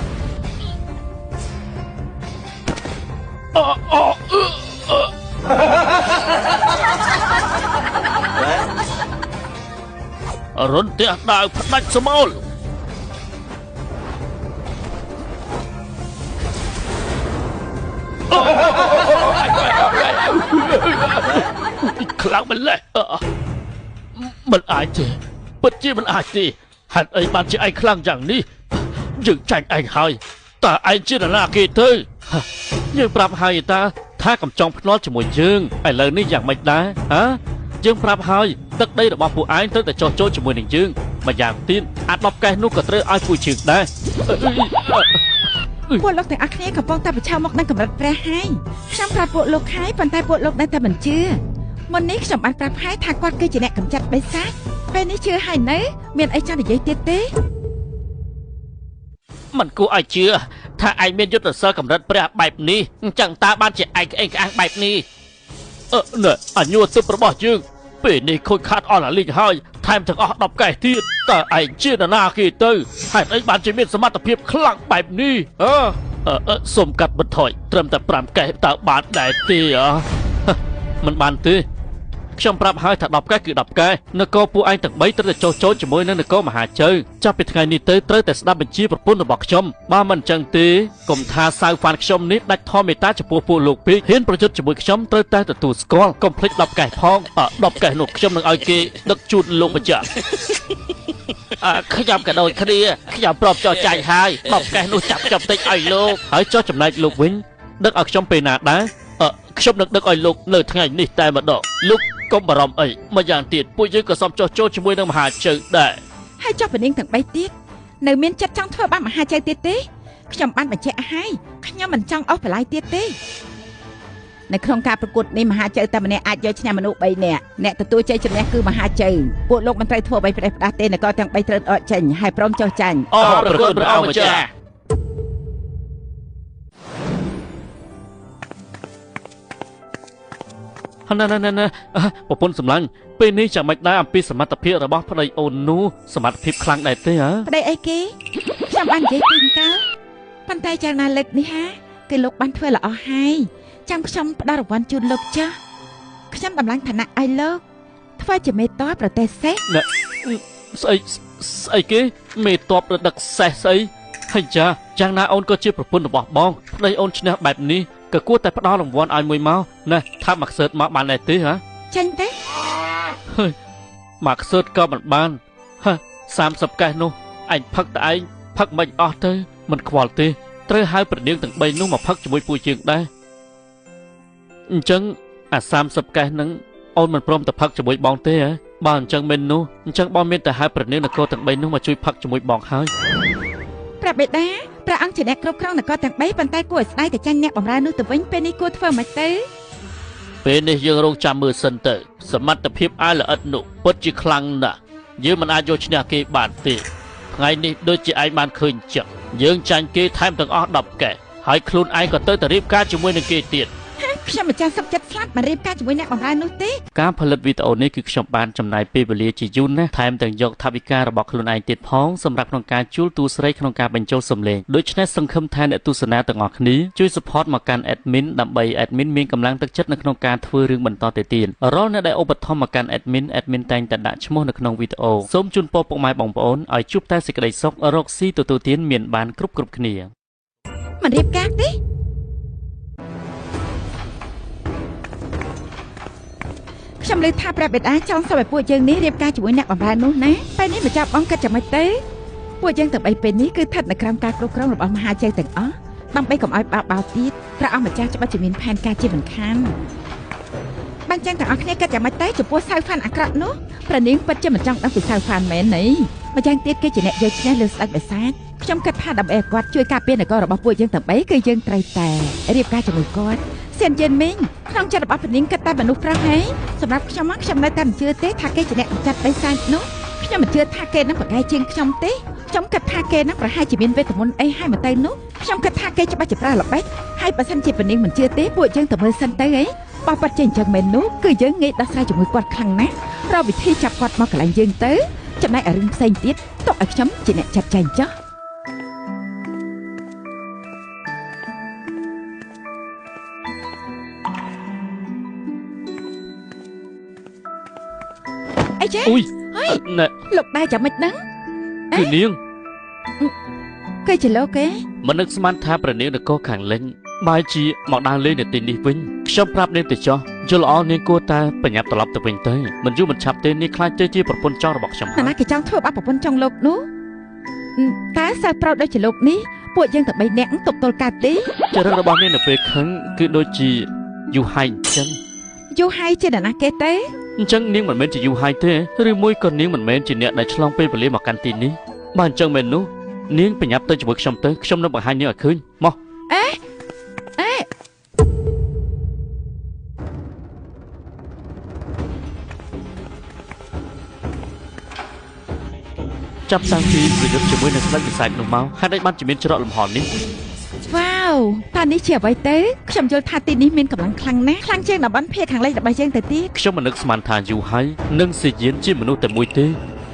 អអអរន្ទះដាវផ្ដាច់ស្មោលខ្លាំងម្ល៉េះមិនអាចទេពិតជាមិនអាចទេហេតុអីបានជាឯងខ្លាំងយ៉ាងនេះយើងចាញ់ឯងហើយតើឯងជានរណាគេទៅយើងប្រាប់ហើយតាថាកំចង់ភ្នាល់ជាមួយយើងឥឡូវនេះយ៉ាងម៉េចដែរហ៎យើងប្រាប់ហើយទឹកដីរបស់ពួកឯងត្រូវតែចោះចូលជាមួយនឹងយើងម្យ៉ាងទៀតអា10កេះនោះក៏ត្រូវឲ្យពួកយើងដែរពួកលោកទាំងអស់គ្នាកំពុងតែប្រឈមមុខនឹងកម្រិតព្រះហើយខ្ញុំប្រាប់ពួកលោកហើយប៉ុន្តែពួកលោកនៅតែមិនជឿមុននេះខ្ញុំបានប្រាប់ហើយថាគាត់គឺជាអ្នកកម្ចាត់បិសាចពេលនេះជឿហើយនៅមានអីចង់និយាយទៀតទេមិនគួរឲ្យជឿថាឯងមានយុទ្ធសាស្ត្រកម្រិតព្រះបែបនេះអញ្ចឹងតើបានជាឯងក្អេងក្អាងបែបនេះអឺណែអញួរទឹករបស់យើងពេលនេះខូចខាតអស់អាលីងហើយថែមទាំងអស់10កេះទៀតតើឯងជានរណាគេទៅហេតុអីបានជាមានសមត្ថភាពខ្លាំងបែបនេះអឺសូមកាត់បន្ថយត្រឹមតែ5កេះតើបានដែរទេអមិនបានទេខ្ញុំប្រាប់ហើយថា10កេះគឺ10កេះនគរពួកឯងទាំង3ត្រូវតែចុះចូលជាមួយនឹងនគរមហាជើចាប់ពីថ្ងៃនេះទៅត្រូវតែស្ដាប់បញ្ជាប្រពន្ធរបស់ខ្ញុំបើមិនអញ្ចឹងទេកុំថាសៅហ្វានខ្ញុំនេះដាច់ធម៌មេត្តាចំពោះពួកលោកពេកហ៊ានប្រយុទ្ធជាមួយខ្ញុំត្រូវតែទទួលស្គាល់កុំភ្លេច10កេះផង10កេះនោះខ្ញុំនឹងឲ្យគេដឹកជូនលោកម្ចាស់ខ្ញុំក៏ដូចគ្នាខ្ញុំព្រមចោះចាញ់ហើយ10កេះនោះចាប់ខ្ញុំតិចឲ្យលោកហើយចោះចំណែកលោកវិញដឹកឲ្យខ្ញុំពេលណាដែរខ្ញុំនឹងដឹកឲ្យលោកនៅថ្ងៃនេះតែម្ដងលោកកុំបារម្ភអីម្យ៉ាងទៀតពួកយើងក៏សមចោះចូលជាមួយនឹងមហាជើដែរហើយចុះពនាងទាំង3ទៀតនៅមានចិត្តចង់ធ្វើបានមហាជើទៀតទេខ្ញុំបានបញ្ជាក់ឲ្យខ្ញុំមិនចង់អស់បន្លាយទៀតទេ នៅក្នុងការប្រកួតនេះមហាជៅតែម្នាក់អាចយកឈ្នះមនុស្ស3នាក់អ្នកទទួលជ័យជំនះគឺមហាជៅពួកលោកមិនត្រូវធ្វើអ្វីផ្ដេសផ្ដាស់ទេនគរទាំង3ត្រូវដកចេញហើយព្រមចុះចាញ់អរប្រគុណព្រះអង្គម្ចាស់ណាណាណាប្រពន្ធសម្លាញ់ពេលនេះចាំមិនដែរអំពីសមត្ថភាពរបស់ប្តីអូននោះសមត្ថភាពខ្លាំងដែរទេហ៎ប្តីអីគេខ្ញុំបាននិយាយពីកាលប៉ុន្តែយ៉ាងណាលើកនេះហាគឺលោកបានធ្វើល្អហើយចាំខ្ញុំផ្ដល់រង្វាន់ជូនលោកចាស់ខ្ញុំតម្លើងឋានៈឲ្យលោកធ្វើជាមេតបប្រទេសសេះស្អីស្អីគេមេតបរដឹកសេះស្អីហើយចាយ៉ាងណាអូនក៏ជាប្រពន្ធរបស់បងប្តីអូនឈ្នះបែបនេះក៏គួរតែផ្ដល់រង្វាន់ឲ្យមួយមកណាថាមកសើតមកបានដែរទេហ៎ចាញ់ទេហើយមកសើតក៏មិនបានហ៎30កេះនោះអញផឹកតែឯងផឹកមិនអស់ទៅមិនខ្វល់ទេត្រូវហៅប្រនាងទាំង3នោះមកផឹកជាមួយពួកយើងដែរអញ្ចឹងអា30កេះហ្នឹងអូនមិនព្រមទៅផឹកជាមួយបងទេហ៎បើអញ្ចឹងមែននោះអញ្ចឹងបងមានតែហៅប្រនាងនគរទាំង3នោះមកជួយផឹកជាមួយបងហើយព្រះបិតាព្រះអង្គជាអ្នកគ្រប់គ្រងនគរទាំង3ប៉ុន្តែគួរឲ្យស្ដាយតែចាញ់អ្នកបម្រើនោះទៅវិញពេលនេះគួរធ្វើម៉េចទៅពេលនេះយើងរងចាំមើលសិនទៅសមត្ថភាពអាយល្អិតនោះពិតជាខ្លាំងណាស់យើងមិនអាចយកឈ្នះគេបានទេថ្ងៃនេះដូចជាឯងបានឃើញចឹងយើងចាញ់គេថែមទាំងអស់10កែហើយខ្លួនឯងក៏ទៅតែរៀបការជាមួយនឹងគេទៀតខ្ញុំម្ចាស់សុខចិត្តស្លាប់មករៀបការជាមួយអ្នកបម្រើនោះទេការផលិតវីដេអូនេះគឺខ្ញុំបានចំណាយពេលវេលាជាយូរណាស់ថែមទាំងយកថវិការបស់ខ្លួនឯងទៀតផងសម្រាប់ក្នុងការជួលតួស្រីក្នុងការបញ្ចូលសំឡេងដូច្នេះសង្ឃឹមថាអ្នកទស្សនាទាំងអស់គ្នាជួយ support មកកាន់ admin ដើម្បី admin មានកម្លាំងទឹកចិត្តនៅក្នុងការធ្វើរឿងបន្តទៅទៀតរាល់អ្នកដែលឧបត្ថម្ភមកកាន់ admin admin តែងតែដាក់ឈ្មោះនៅក្នុងវីដេអូសូមជូនពរពុកម៉ែបងប្អូនឲ្យជួបតែសេចក្តីសុខរកស៊ីទទួលទានមានបានគ្រប់គ្នាមិនរៀបការទេខ្ញុំលើថាព្រះបិតាចង់សុំឲ្យពួកយើងនេះរៀបការជាមួយអ្នកបម្រើនោះណាពេលនេះម្ចាស់បងគិតយ៉ាងម៉េចទៅពួកយើងទាំង3ពេលនេះគឺស្ថិតនៅក្រោមការគ្រប់គ្រងរបស់មហាជ័យទាំងអស់ដើម្បីកុំឲ្យបោបោទៀតព្រះអង្គម្ចាស់ច្បាស់ជាមានផែនការជាមិនខានបានចឹងទាំងអស់គ្នាគិតយ៉ាងម៉េចទៅចំពោះសៅហ្វានអាក្រក់នោះព្រះនាងពិតជាមិនចង់ដឹងពីសៅហ្វានមែនទេម្យ៉ាងទៀតគេជាអ្នកយកឈ្នះលើស្ដេចបិសាចខ្ញុំគិតថាដើម្បីឲ្យគាត់ជួយការពារនគររបស់ពួកយើងទាំង3គឺយើងត្រូវតែរៀបការជាមួយគាត់សៀនយិនមីងក្នុងចិត្តរបស់ព្រះនាងគិតតែមនុស្សប្រុសហីសម្រាប់ខ្ញុំខ្ញុំនៅតែមិនជឿទេថាគេជាអ្នកចាត់បិសាចនោះខ្ញុំមិនជឿថាគេនឹងប្រកែកជាងខ្ញុំទេខ្ញុំគិតថាគេនឹងប្រហែលជាមានវេទមន្តអីហើយមកទៅនោះខ្ញុំគិតថាគេច្បាស់ជាប្រើល្បិចហើយបើសិនជាព្រះនាងមិនជឿទេពួកយើងទៅមើលសិនទៅអីបើប៉ាត់ចេះអញ្ចឹងមែននោះគឺយើងងាយដោះស្រាយជាមួយគាត់ខ្លាំងណាស់រកវិធីចាប់គាត់មកកន្លែងយើងទៅចំណែកឯរឿងផ្សេងទៀតទុកឲ្យខ្ញុំជាអ្នកចាត់ចែងចុះអ៊ុយណែលោកដែរចាំមិនដឹងគឺនាងគេជាលោកគេមិននឹកស្មានថាព្រះនាងនគរខាងលិញបែរជាមកដើរលេងនៅទីនេះវិញខ្ញុំប្រាប់នាងទៅចុះយល់ល្អនាងគួរតែប្រញាប់ត្រឡប់ទៅវិញទៅមិនយូរមិនឆាប់ទេនាងខ្លាចទៅជាប្រពន្ធចង់របស់ខ្ញុំណាគេចង់ធ្វើបាបប្រពន្ធចង់លោកនោះតើសិស្សប្រុសដូចជាលោកនេះពួកយើងតែ3នាក់ទប់ទល់កើតទេចរិតរបស់នាងនៅពេលខឹងគឺដូចជាយូហៃអញ្ចឹងយូហៃជានរណាគេទេអញ្ចឹងនាងមិនមែនជាយូហៃទេឬមួយក៏នាងមិនមែនជាអ្នកដែលឆ្លងពេលវេលាមកកាន់ទីនេះបើអញ្ចឹងមែននោះនាងប្រញាប់ទៅជាមួយខ្ញុំទៅខ្ញុំនឹងបង្ហាញនាងឲ្យឃើញមកអេអេចាប់តាំងពីប្រយុទ្ធជាមួយនឹងស្ដេចបិសាចនោះមកហេតុអីបានជាមានច្រកលំហនេះវ៉ាវតើនេះជាអ្វីទៅខ្ញុំយល់ថាទីនេះមានកម្លាំងខ្លាំងណាស់ខ្លាំងជាងតំបន់ភាគខាងលិចរបស់យើងទៅទៀតខ្ញុំមិននឹកស្មានថាយូហៃនិងសេយៀនជាមនុស្សតែមួយទេ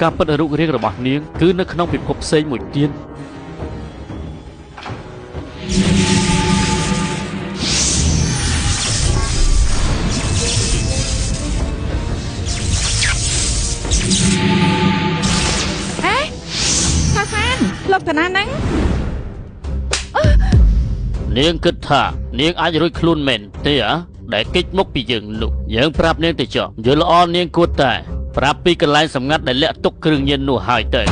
ការពិតរូបរាងរបស់នាងគឺនៅក្នុងពិភពផ្សេងមួយទៀតអេសាហ្វានលោកតាណាហ្នឹងនាងគិតថានាងអាចរួចខ្លួនមែនទេហ៎ដែលគេចមុខពីយើងនោះយើងប្រាប់នាងទៅចុះយល់ល្អនាងគួរតែប្រាប់ពីកន្លែងសម្ងាត់ដែលលាក់ទុកគ្រឿងញៀននោះហើយទៅ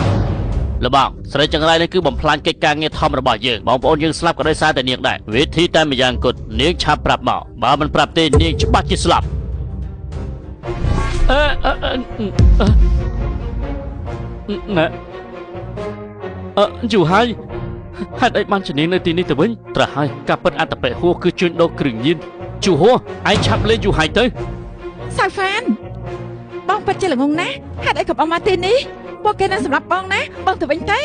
លបងស្រីចង្រៃនេះគឺបំផ្លាញកិច្ចការងារធំរបស់យើងបងប្អូនយើងស្លាប់ក៏ដោយសារតែនាងដែរវិធីតែម្យ៉ាងគត់នាងឆាប់ប្រាប់មកបើមិនប្រាប់ទេនាងច្បាស់ជាស្លាប់អឺណែអឺយូហើយហេតុអីបានជានាងនៅទីនេះទៅវិញត្រូវហើយការពិតអត្តបិហួសគឺជួញដូរគ្រឿងញៀន ជូហួឯងឆាប់លេងយូហៃទៅសៅហ្វានបងពិតជាល្ងងណាស់ហេតុអីក៏បងមកទីនេះពួកគេនឹងសម្រាប់បងណាបងទៅវិញទៅ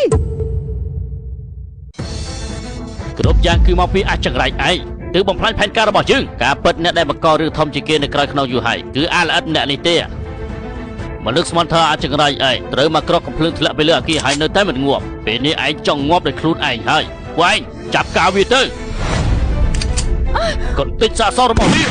គ្រប់យ៉ាងគឺមកពីអាចង្រៃឯងទើបបំផ្លាញផែនការរបស់យើងការពិតអ្នកដែលបង្ករឿងធំជាងគេនៅក្រោយខ្នងយូហៃគឺអាល្អិតម្នាក់នេះទេមនុស្សស្មានថាអាចង្រៃឯងត្រូវមកក្រកកំភ្លើងធ្លាក់ไปលើអាគារហើយនៅតែមិនងាប់ពេលនេះឯងចង់ងាប់ដោយខ្លួនឯងហើយពួកឯងចាប់ការវាទៅកន្តិចសាកសរបស់វា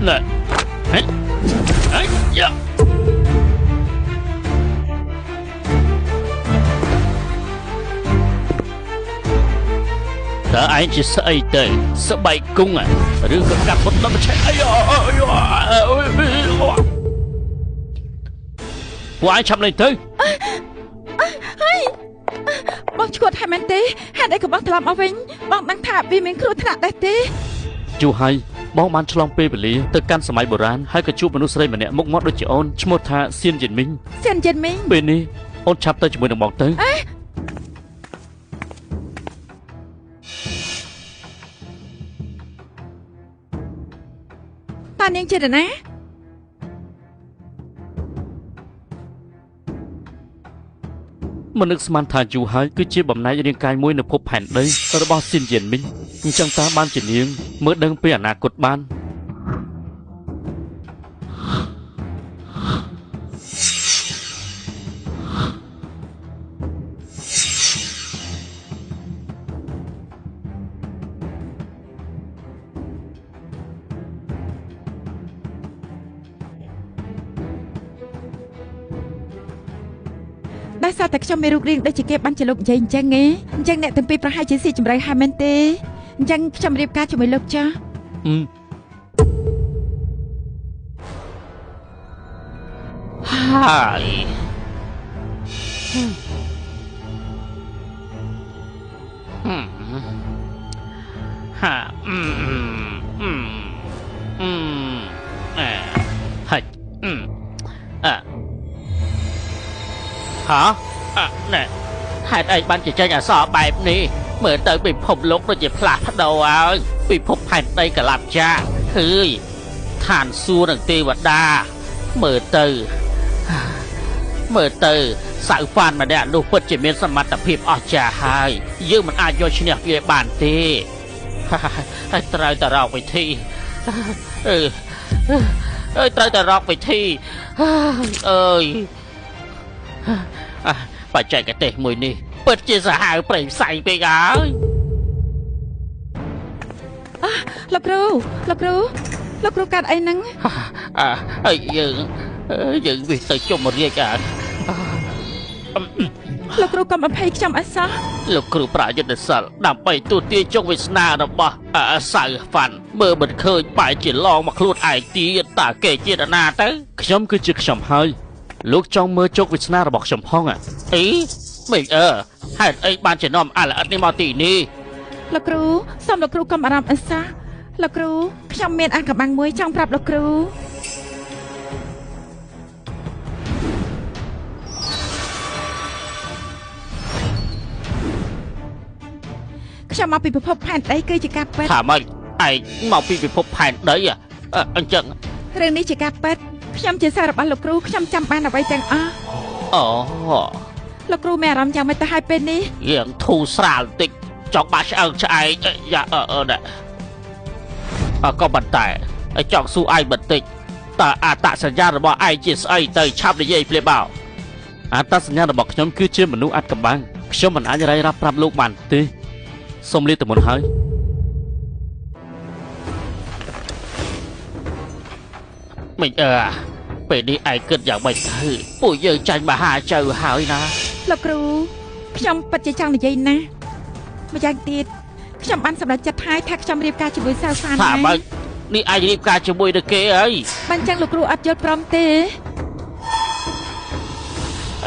ណែហេអីយ៉ាតើឯងជាស្អីទៅស្បែកគង់ឬក៏កាត់ពុតដល់ឆេអីពួកឯងឆាប់លេងទៅហើយបងឈួតហើយមែនទេហេតុអីក៏បងត្រឡប់មកវិញបងដឹងថាវាមានគ្រោះថ្នាក់ដែរទេជូហៃបងបានឆ្លងពេលវេលាទៅកាន់សម័យបុរាណហើយក៏ជួបមនុស្សស្រីម្នាក់មុខមាត់ដូចជាអូនឈ្មោះថាសៀនយិនមីងសៀនយិនមីងពេលនេះអូនឆាប់ទៅជាមួយនឹងបងទៅតើនាងជានរណាមនុស្សស្មានថាយូរហើយគឺជាបំណែករាងកាយមួយនៅភពផែនដីរបស់សៀនយិនមីងអញ្ចឹងតើបានជានាងមើលដឹងពីអនាគតបានដោយសារតែខ្ញុំមានរូបរាងដូចជាគេបានជាលោកនិយាយអញ្ចឹងឯងអញ្ចឹងអ្នកទាំងពីរប្រហែលជាស៊ីជម្រៅហើយមែនទេអញ្ចឹងខ្ញុំរៀបការជាមួយលោកចាស់ហើយហាហើយអហាណែហេតុអីបានជាចេញអសរបែបនេះមើលទៅពិភពលោកដូចជាផ្លាស់ប្ដូរហើយពិភពផែនដីកលាប់ចាហើយឋានសួគ៌និងទេវតាមើលទៅសៅហ្វានម្នាក់នោះពិតជាមានសមត្ថភាពអស្ចារ្យហើយយើងមិនអាចយកឈ្នះវាបានទេហើយត្រូវតែរកវិធីអើយត្រូវតែរកវិធីអើយបច្ចេកទេសមួយនេះពិតជាសាហាវព្រៃផ្សៃពេកហើយលោកគ្រូលោកគ្រូលោកគ្រូកាត់អីហ្នឹងហើយយើងវាទៅជុំរាជលោកគ្រូកុំអភ័យខ្ញុំអីសោះលោកគ្រូប្រាយុទ្ធសិលដើម្បីទូទាយជោគវាសនារបស់សៅហ្វាន់មើលមិនឃើញបែរជាឡងមកខ្លួនឯងទៀតតើគេជានរណាទៅខ្ញុំគឺជាខ្ញុំហើយលោកចង់មើលជោគវាសនារបស់ខ្ញុំផងអីមិនអើហេតុអីបានជានាំអាល្អិតនេះមកទីនេះលោកគ្រូសូមលោកគ្រូកុំអារម្មណ៍អីសោះលោកគ្រូខ្ញុំមានអាកំបាំងមួយចង់ប្រាប់លោកគ្រូខ្ញុំមកពីពិភពផែនដីគឺជាការពិតថាម៉េចឯងមកពីពិភពផែនដីអញ្ចឹងរឿងនេះជាការពិតខ្ញុំជាសិស្សរបស់លោកគ្រូខ្ញុំចាំបានអ្វីទាំងអស់អូលោកគ្រូមានអារម្មណ៍យ៉ាងម៉េចទៅហើយពេលនេះរៀងធូរស្រាលបន្តិចចង់បាក់ឆ្អើងឆ្អែកយ៉ាអឺក៏ប៉ុន្តែចង់សួរឯងបន្តិចតើអត្តសញ្ញាណរបស់ឯងជាស្អីទៅឆាប់និយាយភ្លាមបោអត្តសញ្ញាណរបស់ខ្ញុំគឺជាមនុស្សអត្តកំបាំងខ្ញុំមិនអាចរាយរាប់ប្រាប់លោកបានទេសូមលាទៅមុនហើយមិនអើពេលនេះឯងគិតយ៉ាងម៉េចទៅពួកយើងចាញ់មហាចៅហើយណាលោកគ្រូខ្ញុំពិតជាចង់និយាយណាស់ម្យ៉ាងទៀតខ្ញុំបានសម្រេចចិត្តហើយថាខ្ញុំរៀបការជាមួយសៅហ្វានថាម៉េចនេះឯងរៀបការជាមួយនឹងគេអីបានចឹងលោកគ្រូអត់យល់ព្រមទេ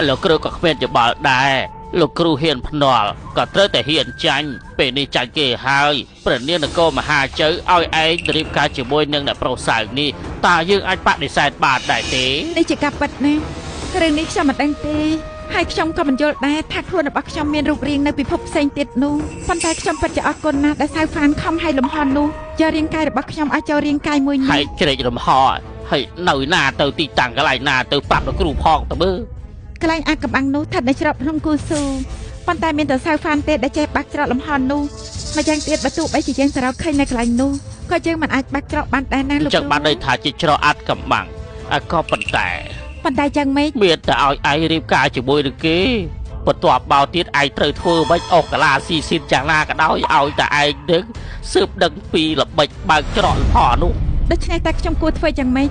លោកគ្រូក៏គ្មានយោបល់ដែរ លោកគ្រូហ៊ានភ្នាល់ក៏ត្រូវតែហ៊ានចាញ់ពេលនេះចាញ់គេហើយព្រះនាងនគរមហាជៅឲ្យឯងរៀបការជាមួយនឹងអ្នកប្រុសសៅនេះតើយើងអាចបដិសេធបានដែរទេ នេះជាការពិតណាស់រឿងនេះខ្ញុំមិនដឹងទេហើយខ្ញុំក៏មិនយល់ដែរថាខ្លួនរបស់ខ្ញុំមានរូបរាងនៅពិភពផ្សេងទៀតនោះប៉ុន្តែខ្ញុំពិតជាអរគុណណាស់ដែលសៅហ្វានខំឲ្យលំហនោះយករាងកាយរបស់ខ្ញុំឲ្យចូលរាងកាយមួយនេះ ហើយជ្រែករំហហើយនៅណាទៅទីតាំងកន្លែងណាទៅប្រាប់លោកគ្រូផងទៅមើល កន្លែងអាកំបាំងនោះស្ថិតនៅច្រកភ្នំគូស៊ូប៉ុន្តែមានតែសៅហ្វានទេដែលចេះបាក់ច្រកលំហនោះម្យ៉ាងទៀតបើទោះបីជាយើងទៅរកឃើញនៅកន្លែងនោះក៏យើងមិនអាចបាក់ច្រកបានដែរណាលោក ចឹងបានន័យថាជាច្រកអាត់កំបាំងអាក៏ប៉ុន្តែ ប៉ុន្តែចឹងម៉េច មានតែឲ្យឯងរៀបការជាមួយនឹងគេបន្ទាប់មកទៀតឯងត្រូវធ្វើមិនអស់កាឡាស៊ីស៊ីនយ៉ាងណាក៏ដោយឲ្យតែឯងនឹងស៊ើបដឹងពីល្បិចបើកច្រកលំហនោះ ដូច្នេះតែខ្ញុំគួរធ្វើយ៉ាងម៉េច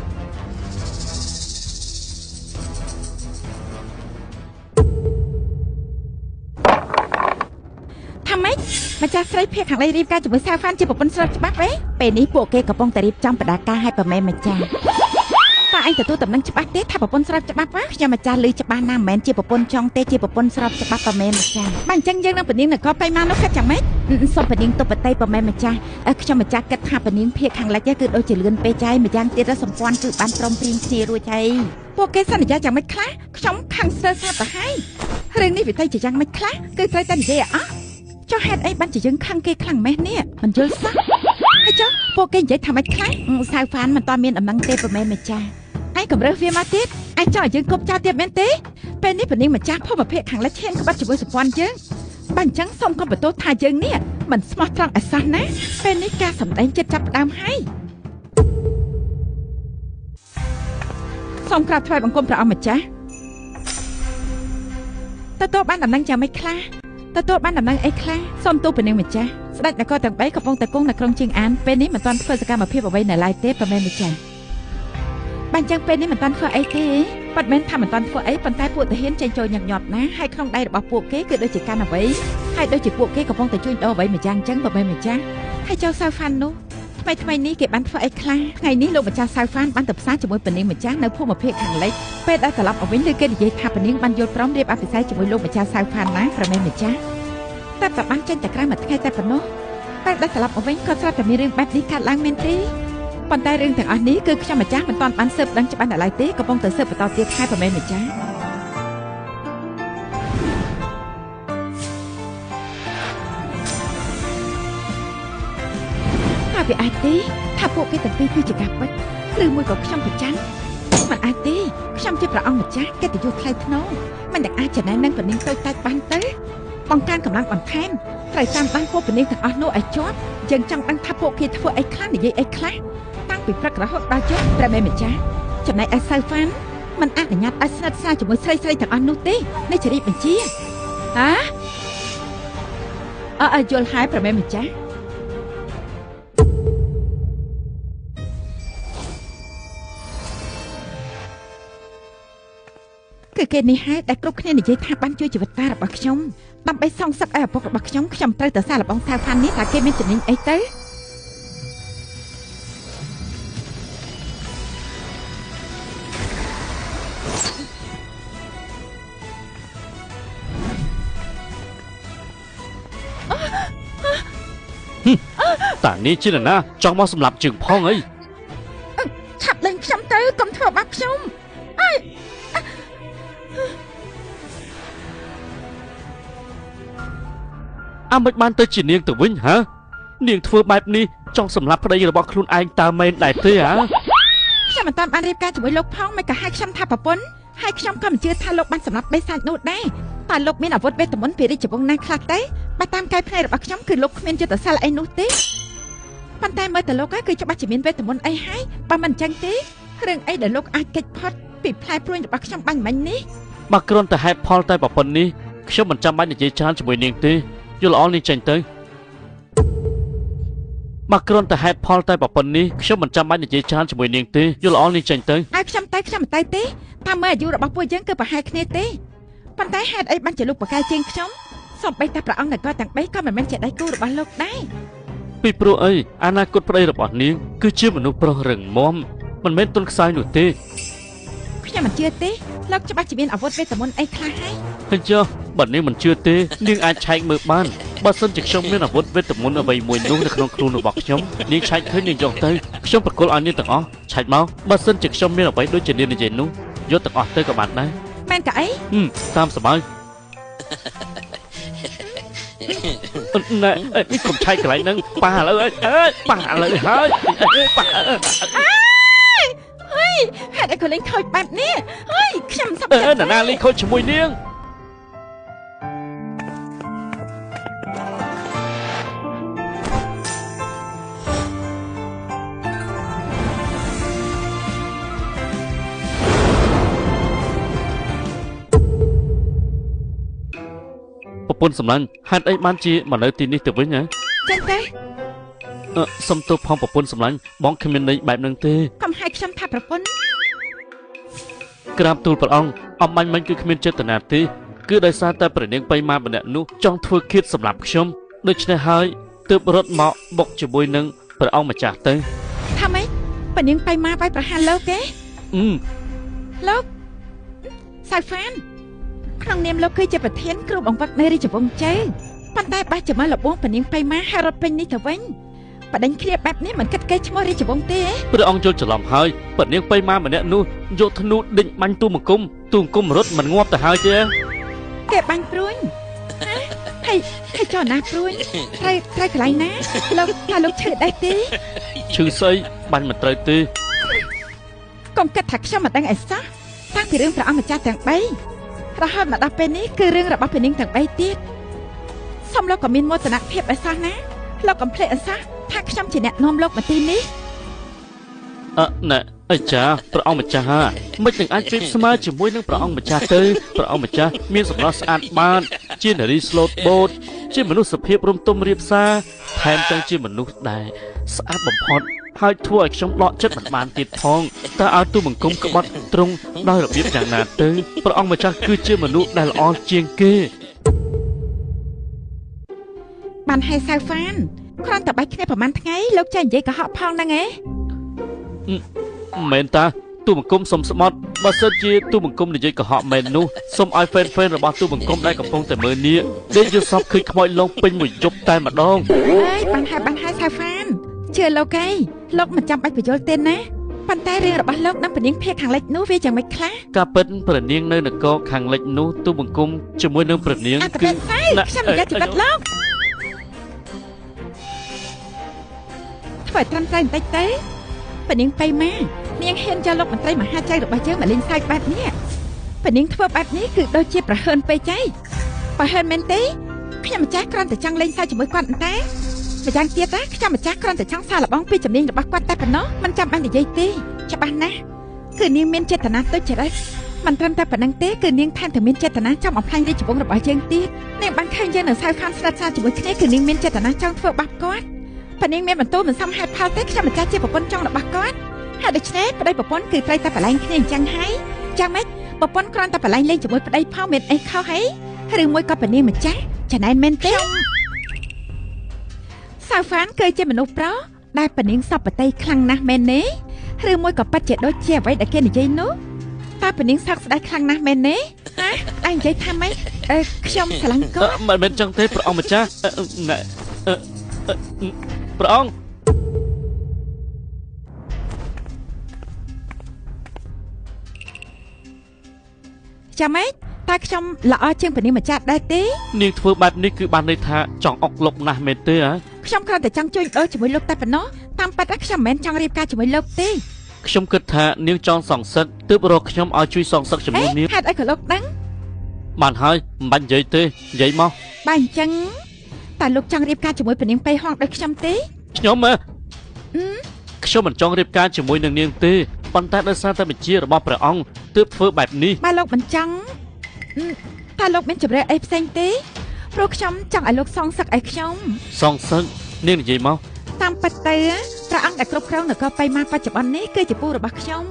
ថាម៉េចម្ចាស់ស្រីភាគខាងលិចរៀបការជាមួយសាហ្វានជាប្រពន្ធស្របច្បាប់ទេ ពេលនេះពួកគេកំពុងតែរៀបចំបដាការឲ្យប្រមេម្ចាស់ តើឯងទទួលដំណឹងច្បាស់ទេថាប្រពន្ធស្របច្បាប់ហ៎ ខ្ញុំម្ចាស់ឮច្បាស់ណាស់មិនមែនជាប្រពន្ធចង់ទេជាប្រពន្ធស្របច្បាប់ប្រមេម្ចាស់ បើអញ្ចឹងយើងនឹងពនាងនគរបៃម៉ានោះគិតយ៉ាងម៉េច សូមពនាងទុបតីប្រមេម្ចាស់ខ្ញុំម្ចាស់គិតថាពនាងភាគខាងលិចគឺដូចជាលឿនពេកចៃម្យ៉ាងទៀតសម្ព័ន្ធគឺបានព្រមព្រៀងគ្នារួចហើយ ពួកគេសន្យាយ៉ាងម៉េចខ្លះខ្ញុំខឹងស្ទើរសាបទៅហើយរឿងនេះវាទៅជាយ៉ាងម៉េចខ្លះគឺត្រូវតែនិយាយឲ្យអស់ចុះហេតុអីបានជាយើងខឹងគេខ្លាំងម៉េះនេះមិនយល់សោះហើយចុះពួកគេនិយាយថាម៉េចខ្លះ សៅហ្វានមិនទាន់មានដំណឹងទេប្រមេម្ចាស់ ឯងកម្រើសវាមកទៀតឯងចង់ឲ្យយើងគប់ចោលទៀតមែនទេពេលនេះពនាងម្ចាស់ភូមិភាគខាងលិចឈានក្បត់ជាមួយសម្ព័ន្ធយើងបើអញ្ចឹងសូមកុំបន្ទោសថាយើងនេះមិនស្មោះត្រង់ឲ្យសោះណាពេលនេះការសម្ដែងចិត្តចាប់ផ្ដើមហើយសូមក្រាបថ្វាយបង្គំព្រះអង្គម្ចាស់ទទួលបានដំណឹងយ៉ាងម៉េចខ្លះទទួលបានដំណឹងអីខ្លះសូមទូលពនាងម្ចាស់ស្ដេចនគរទាំង3កំពុងតែគង់នៅក្រុងជៀងអានពេលនេះមិនទាន់ធ្វើសកម្មភាពអ្វីនៅឡើយទេប្រមែនម្ចាស់បើអញ្ចឹងពេលនេះមិនទាន់ធ្វើអីទេប៉ិតមែនថាមិនទាន់ធ្វើអីប៉ុន្តែពួកទាហានចេញចូលញឹកញាប់ណាស់ហើយក្នុងដៃរបស់ពួកគេគឺដូចជាកាន់អ្វីហើយដូចជាពួកគេកំពុងតែជួញដូរអ្វីមួយយ៉ាងអញ្ចឹងប្រមែនម្ចាស់ហើយចៅសៅហ្វាននោះថ្មីថ្មីនេះគេបានធ្វើអីខ្លះថ្ងៃនេះលោកម្ចាស់សៅហ្វានបានទៅផ្សារជាមួយពនាងម្ចាស់នៅភូមិភាគខាងលិចពេលដែលត្រឡប់មកវិញលើគេនិយាយថាពនាងបានយល់ព្រមរៀបអភិសេកជាមួយលោកម្ចាស់សៅហ្វានណាប្រមែនម្ចាស់តែតែបានចេញតែក្រៅមួយថ្ងៃតែប៉ុណ្ណោះពេលដែលត្រឡប់មកវិញក៏ស្រាប់តែមានរឿងបែបនេះកើតឡើងមែនទេប៉ុន្តែរឿងទាំងអស់នេះគឺខ្ញុំម្ចាស់មិនទាន់បានស៊ើបដឹងច្បាស់នៅឡើយទេកំពុងតែស៊ើបបន្តទៀតហើយប្រមែនម្ចាស់តើវាអាចទេថាពួកគេទាំងពីរគឺជាការពិតឬមួយក៏ខ្ញុំប្រច័ណ្ឌមិនអាចទេខ្ញុំជាព្រះអង្គម្ចាស់កិត្តិយសថ្លៃថ្នូរមិនដែលអាចចំណែននឹងពនាងតូចតាចបានទេបង្កើនកម្លាំងបន្ថែមត្រូវតាមដានពួកពនាងទាំងអស់នោះឲ្យជាប់យើងចង់ដឹងថាពួកគេធ្វើអីខ្លះនិយាយអីខ្លះតាំងពីព្រឹករហូតដល់យប់ព្រះមេម្ចាស់ចំណែកឯសៅហ្វានមិនអនុញ្ញាតឲ្យស្និទ្ធស្នាលជាមួយស្រីស្រីទាំងអស់នោះទេនេះជារៀបបញ្ជាហ៎អើយល់ហើយព្រះមេម្ចាស់គឺគេនេះហើយដែលគ្រប់គ្នានិយាយថាបានជួយជីវិតតារបស់ខ្ញុំដើម្បីសងសឹកឲ្យឪពុករបស់ខ្ញុំខ្ញុំត្រូវតែសាកល្បងសៅហ្វាននេះថាគេមានជំនាញអីទៅ តានេះជានរណាចង់មកសម្លាប់ជើងផងអី ឆាប់លេងខ្ញុំទៅកុំធ្វើបាបខ្ញុំអើយ អាមិនបានទៅជានាងទៅវិញហ៎នាងធ្វើបែបនេះចង់សម្លាប់ប្តីរបស់ខ្លួនឯងតើមែនដែរទេហ៎ ខ្ញុំមិនតាមបានរៀបការជាមួយលោកផងមិនក៏ហៅខ្ញុំថាប្រពន្ធហើយខ្ញុំក៏មិនជឿថាលោកបានសម្លាប់បិសាចនោះដែរតើលោកមានអាវុធវេទមន្តពីរាជវង្សណាខ្លះទេបើតាមកែភ្នែករបស់ខ្ញុំគឺលោកគ្មានយុទ្ធសាស្ត្រអីនោះទេប៉ុន្តែមើលទៅលោកគឺច្បាស់ជាមានវេទមន្តអីហើយបើមិនអញ្ចឹងទេរឿងអីដែលលោកអាចគេចផុតពីផ្លែព្រួយរបស់ខ្ញុំបាញ់មិញនេះ បើគ្រាន់តែហេតុផលតែប្រពន្ធនេះខ្ញុំមិនចាំបាច់និយាយច្រើនជាមួយនាងទេយល់ល្អនេះចេញទៅបើគ្រាន់តែហេតុផលតែប្រពន្ធនេះខ្ញុំមិនចាំបាច់និយាយច្រើនជាមួយនាងទេយល់ល្អនេះចេញទៅ ឲ្យខ្ញុំទៅខ្ញុំមិនទៅទេតាមមើលអាយុរបស់ពួកយើងគឺប្រហែលគ្នាទេប៉ុន្តែហេតុអីបានជាលោកប្រកែកជាងខ្ញុំសូម្បីតែព្រះអង្គនគរទាំង3ក៏មិនមែនជាដៃគូរបស់លោកដែរ ពីព្រោះអីអនាគតប្តីរបស់នាងគឺជាមនុស្សប្រុសរឹងមាំមិនមែនទន់ខ្សោយនោះទេ ខ្ញុំមិនជឿទេលោកច្បាស់ជាមានអាវុធវេទមន្តអីខ្លះហើយ អញ្ចឹងបើនាងមិនជឿទេនាងអាចឆែកមើលបានបើសិនជាខ្ញុំមានអាវុធវេទមន្តអ្វីមួយនោះនៅក្នុងខ្លួនរបស់ខ្ញុំនាងឆែកឃើញនាងយកទៅខ្ញុំប្រគល់ឲ្យនាងទាំងអស់ឆែកមកបើសិនជាខ្ញុំមានអ្វីដូចជានាងនិយាយនោះយកទាំងអស់ទៅក៏បានដែរ មែនកអី តាមសប្បាយណែនេះកុំឆែកកន្លែងហ្នឹងប៉ះឥឡូវអើយប៉ះឥឡូវហើយប៉ះ ហើយហេតុអីក៏លេងខូចបែបនេះហើយខ្ញុំសប្បាយ ណាណាលេងខូចជាមួយនាងប្រពន្ធសម្លាញ់ហេតុអីបានជាមកនៅទីនេះទៅវិញហ៎ ចឹងទេ សុំទោសផងប្រពន្ធសម្លាញ់បងគ្មានន័យបែបនឹងទេ កុំហៅខ្ញុំថាប្រពន្ធ ក្រាបទូលព្រះអង្គអំបញ្ញមិញគឺគ្មានចេតនាទេគឺដោយសារតែព្រះនាងបៃម៉ាម្នាក់នោះចង់ធ្វើឃាតសម្រាប់ខ្ញុំដូច្នេះហើយទើបរត់មកបុកជាមួយនឹងព្រះអង្គម្ចាស់ទៅ ថាម៉េចព្រះនាងបៃម៉ាវាយប្រហារលោកទេ អឺ លោកសៅហ្វានក្នុងនាមលោកគឺជាប្រធានគ្រូបង្វឹកនៅរាជវង្សជេប៉ុន្តែបាសជាមកលបងព្រះនាងបៃម៉ាហើយរត់ពេញនេះទៅវិញបដិញគ្នាបែបនេះមិនគិតកេរឈ្មោះរាជវង្សទេ ព្រះអង្គយល់ច្រឡំហើយព្រះនាងបៃម៉ាម្នាក់នោះយកធ្នូដេញបាញ់ទូបង្គំទូបង្គំរត់មិនងាប់ទៅហើយទេ គេបាញ់ព្រួញហើយហើយចោលណាព្រួញត្រូវត្រូវកន្លែងណាលោកថាលោកឈឺដែរទេ ឈឺស្អីបាញ់មិនត្រូវទេ កុំគិតថាខ្ញុំមិនដឹងអីសោះតាំងពីរឿងព្រះអង្គម្ចាស់ទាំង3រហូតមកដល់ពេលនេះគឺរឿងរបស់ព្រះនាងទាំង3ទៀតសូមលោកក៏មានមោទនភាពអីសោះណាលោកកុំភ្លេចអីសោះថាខ្ញុំជាអ្នកនាំលោកមកទីនេះ អណែអីចាព្រះអង្គម្ចាស់ហាមិននឹងអាចប្រៀបស្មើជាមួយនឹងព្រះអង្គម្ចាស់ទៅព្រះអង្គម្ចាស់មានសម្រស់ស្អាតបាតជានារីស្លូតបូតជាមនុស្សភាពរំទុំរៀបសារថែមទាំងជាមនុស្សដែលស្អាតបំផុតហើយធ្វើឲ្យខ្ញុំដកចិត្តមិនបានទៀតផងតើឲ្យទូបង្គំក្បត់ត្រង់ដោយរបៀបយ៉ាងណាទៅព្រះអង្គម្ចាស់គឺជាមនុស្សដែលល្អជាងគេ បានហើយសៅហ្វានគ្រាន់តែបាច់គ្នាប្រហែលថ្ងៃលោកចេះនិយាយកុហកផងហ្នឹងឯង មែនតាទូបង្គំសុំស្បត់បើសិនជាទូបង្គំនិយាយកុហកមែននោះសូមឲ្យហ្វេនហ្វេនរបស់ទូបង្គំដែលកំពុងតែមើលនេះដេកយល់សពឃើញខ្មោចលងពេញមួយយប់តែម្ដង អើយបានហើយបានហើយសៅហ្វានជឿលោកឯងលោកមិនចាំបាច់បញ្យល់ទេណាប៉ុន្តែរឿងរបស់លោកនិងព្រះនាងភៀកខាងលិចនោះវាយ៉ាងម៉េចខ្លះ ការពិតព្រះនាងនៅនគរខាងលិចនោះទូបង្គំជាមួយនឹងព្រះនាង គឺខ្ញុំមិនយកជីវិតលោកធ្វើត្រឹមត្រូវបន្តិចទៅព្រះនាងបៃម៉ានាងហ៊ានយកលោកមន្ត្រីមហាចៅរបស់យើងមកលេងសើចបែបនេះព្រះនាងធ្វើបែបនេះគឺដូចជាប្រហើនពេកចៃប្រហើនមែនទេខ្ញុំម្ចាស់គ្រាន់តែចង់លេងសើចជាមួយគាត់តែម្យ៉ាងទៀតណាខ្ញុំម្ចាស់គ្រាន់តែចង់សាកល្បងពីជំនាញរបស់គាត់តែប៉ុណ្ណោះមិនចាំបាច់និយាយទេច្បាស់ណាស់គឺនាងមានចេតនាទុច្ចរិតមិនត្រឹមតែប៉ុណ្្នឹងទេគឺនាងថែមទាំងមានចេតនាចង់បំផ្លាញរាជវង្សរបស់យើងទៀតនាងបានឃើញយើងនៅសៅខានស្និទ្ធស្នាលជាមួយគ្នាគឺនាងមានចេតនាចង់ធ្វើបាបគាត់ប៉ុន្តែនាងមានបន្ទូលមិនសមហេតុផលទេខ្ញុំម្ចាស់ជាប្រពន្ធចង់របស់គាត់ហើយដូច្នេះប្តីប្រពន្ធគឺត្រូវតែប្រឡែងគ្នាអញ្ចឹងហើយចាំម៉េចប្រពន្ធគ្រាន់តែប្រឡែងលេងជាមួយប្តីផងមានអីខុសហីឬមួយក៏ពនាងម្ចាស់ចំណែនមែនទេសៅហ្វានគឺជាមនុស្សប្រុសដែលពនាងសពតិខ្លាំងណាស់មែនទេឬមួយក៏ប៉ិតជាដូចជាអ្វីដែលគេនិយាយនោះតើពនាងសោកស្ដាយខ្លាំងណាស់មែនទេហ៎ឯងនិយាយថាម៉េចខ្ញុំស្រឡាញ់គាត់ មិនមែនចឹងទេព្រះអង្គម្ចាស់ព្រះអង្គ ចាំម៉េចតើខ្ញុំល្អជាងពនាងម្ចាស់ដែរទេ នាងធ្វើបែបនេះគឺបានន័យថាចង់អុកលុកណាស់មែនទេហ៎ ខ្ញុំគ្រាន់តែចង់ជួយដូរជាមួយលោកតែប៉ុណ្ណោះតាមពិតខ្ញុំមិនមែនចង់រៀបការជាមួយលោកទេ ខ្ញុំគិតថានាងចង់សងសឹកទើបរកខ្ញុំឲ្យជួយសងសឹកជាមួយនាង ហេតុអីក៏លោកដឹង បានហើយមិនបាច់និយាយទេនិយាយមក បើអញ្ចឹងតើលោកចង់រៀបការជាមួយពនាងបៃហងដូចខ្ញុំទេ ខ្ញុំហ៎ខ្ញុំមិនចង់រៀបការជាមួយនឹងនាងទេប៉ុន្តែដោយសារតែបញ្ជារបស់ព្រះអង្គទើបធ្វើបែបនេះ បើលោកមិនចង់តើលោកមានជម្រើសអីផ្សេងទេព្រោះខ្ញុំចង់ឲ្យលោកសងសឹកឲ្យខ្ញុំ សងសឹកនាងនិយាយមក តាមពិតទៅព្រះអង្គដែលគ្រប់គ្រងនគរបៃម៉ាបច្ចុប្បន្ននេះគឺជាពូរបស់ខ្ញុំ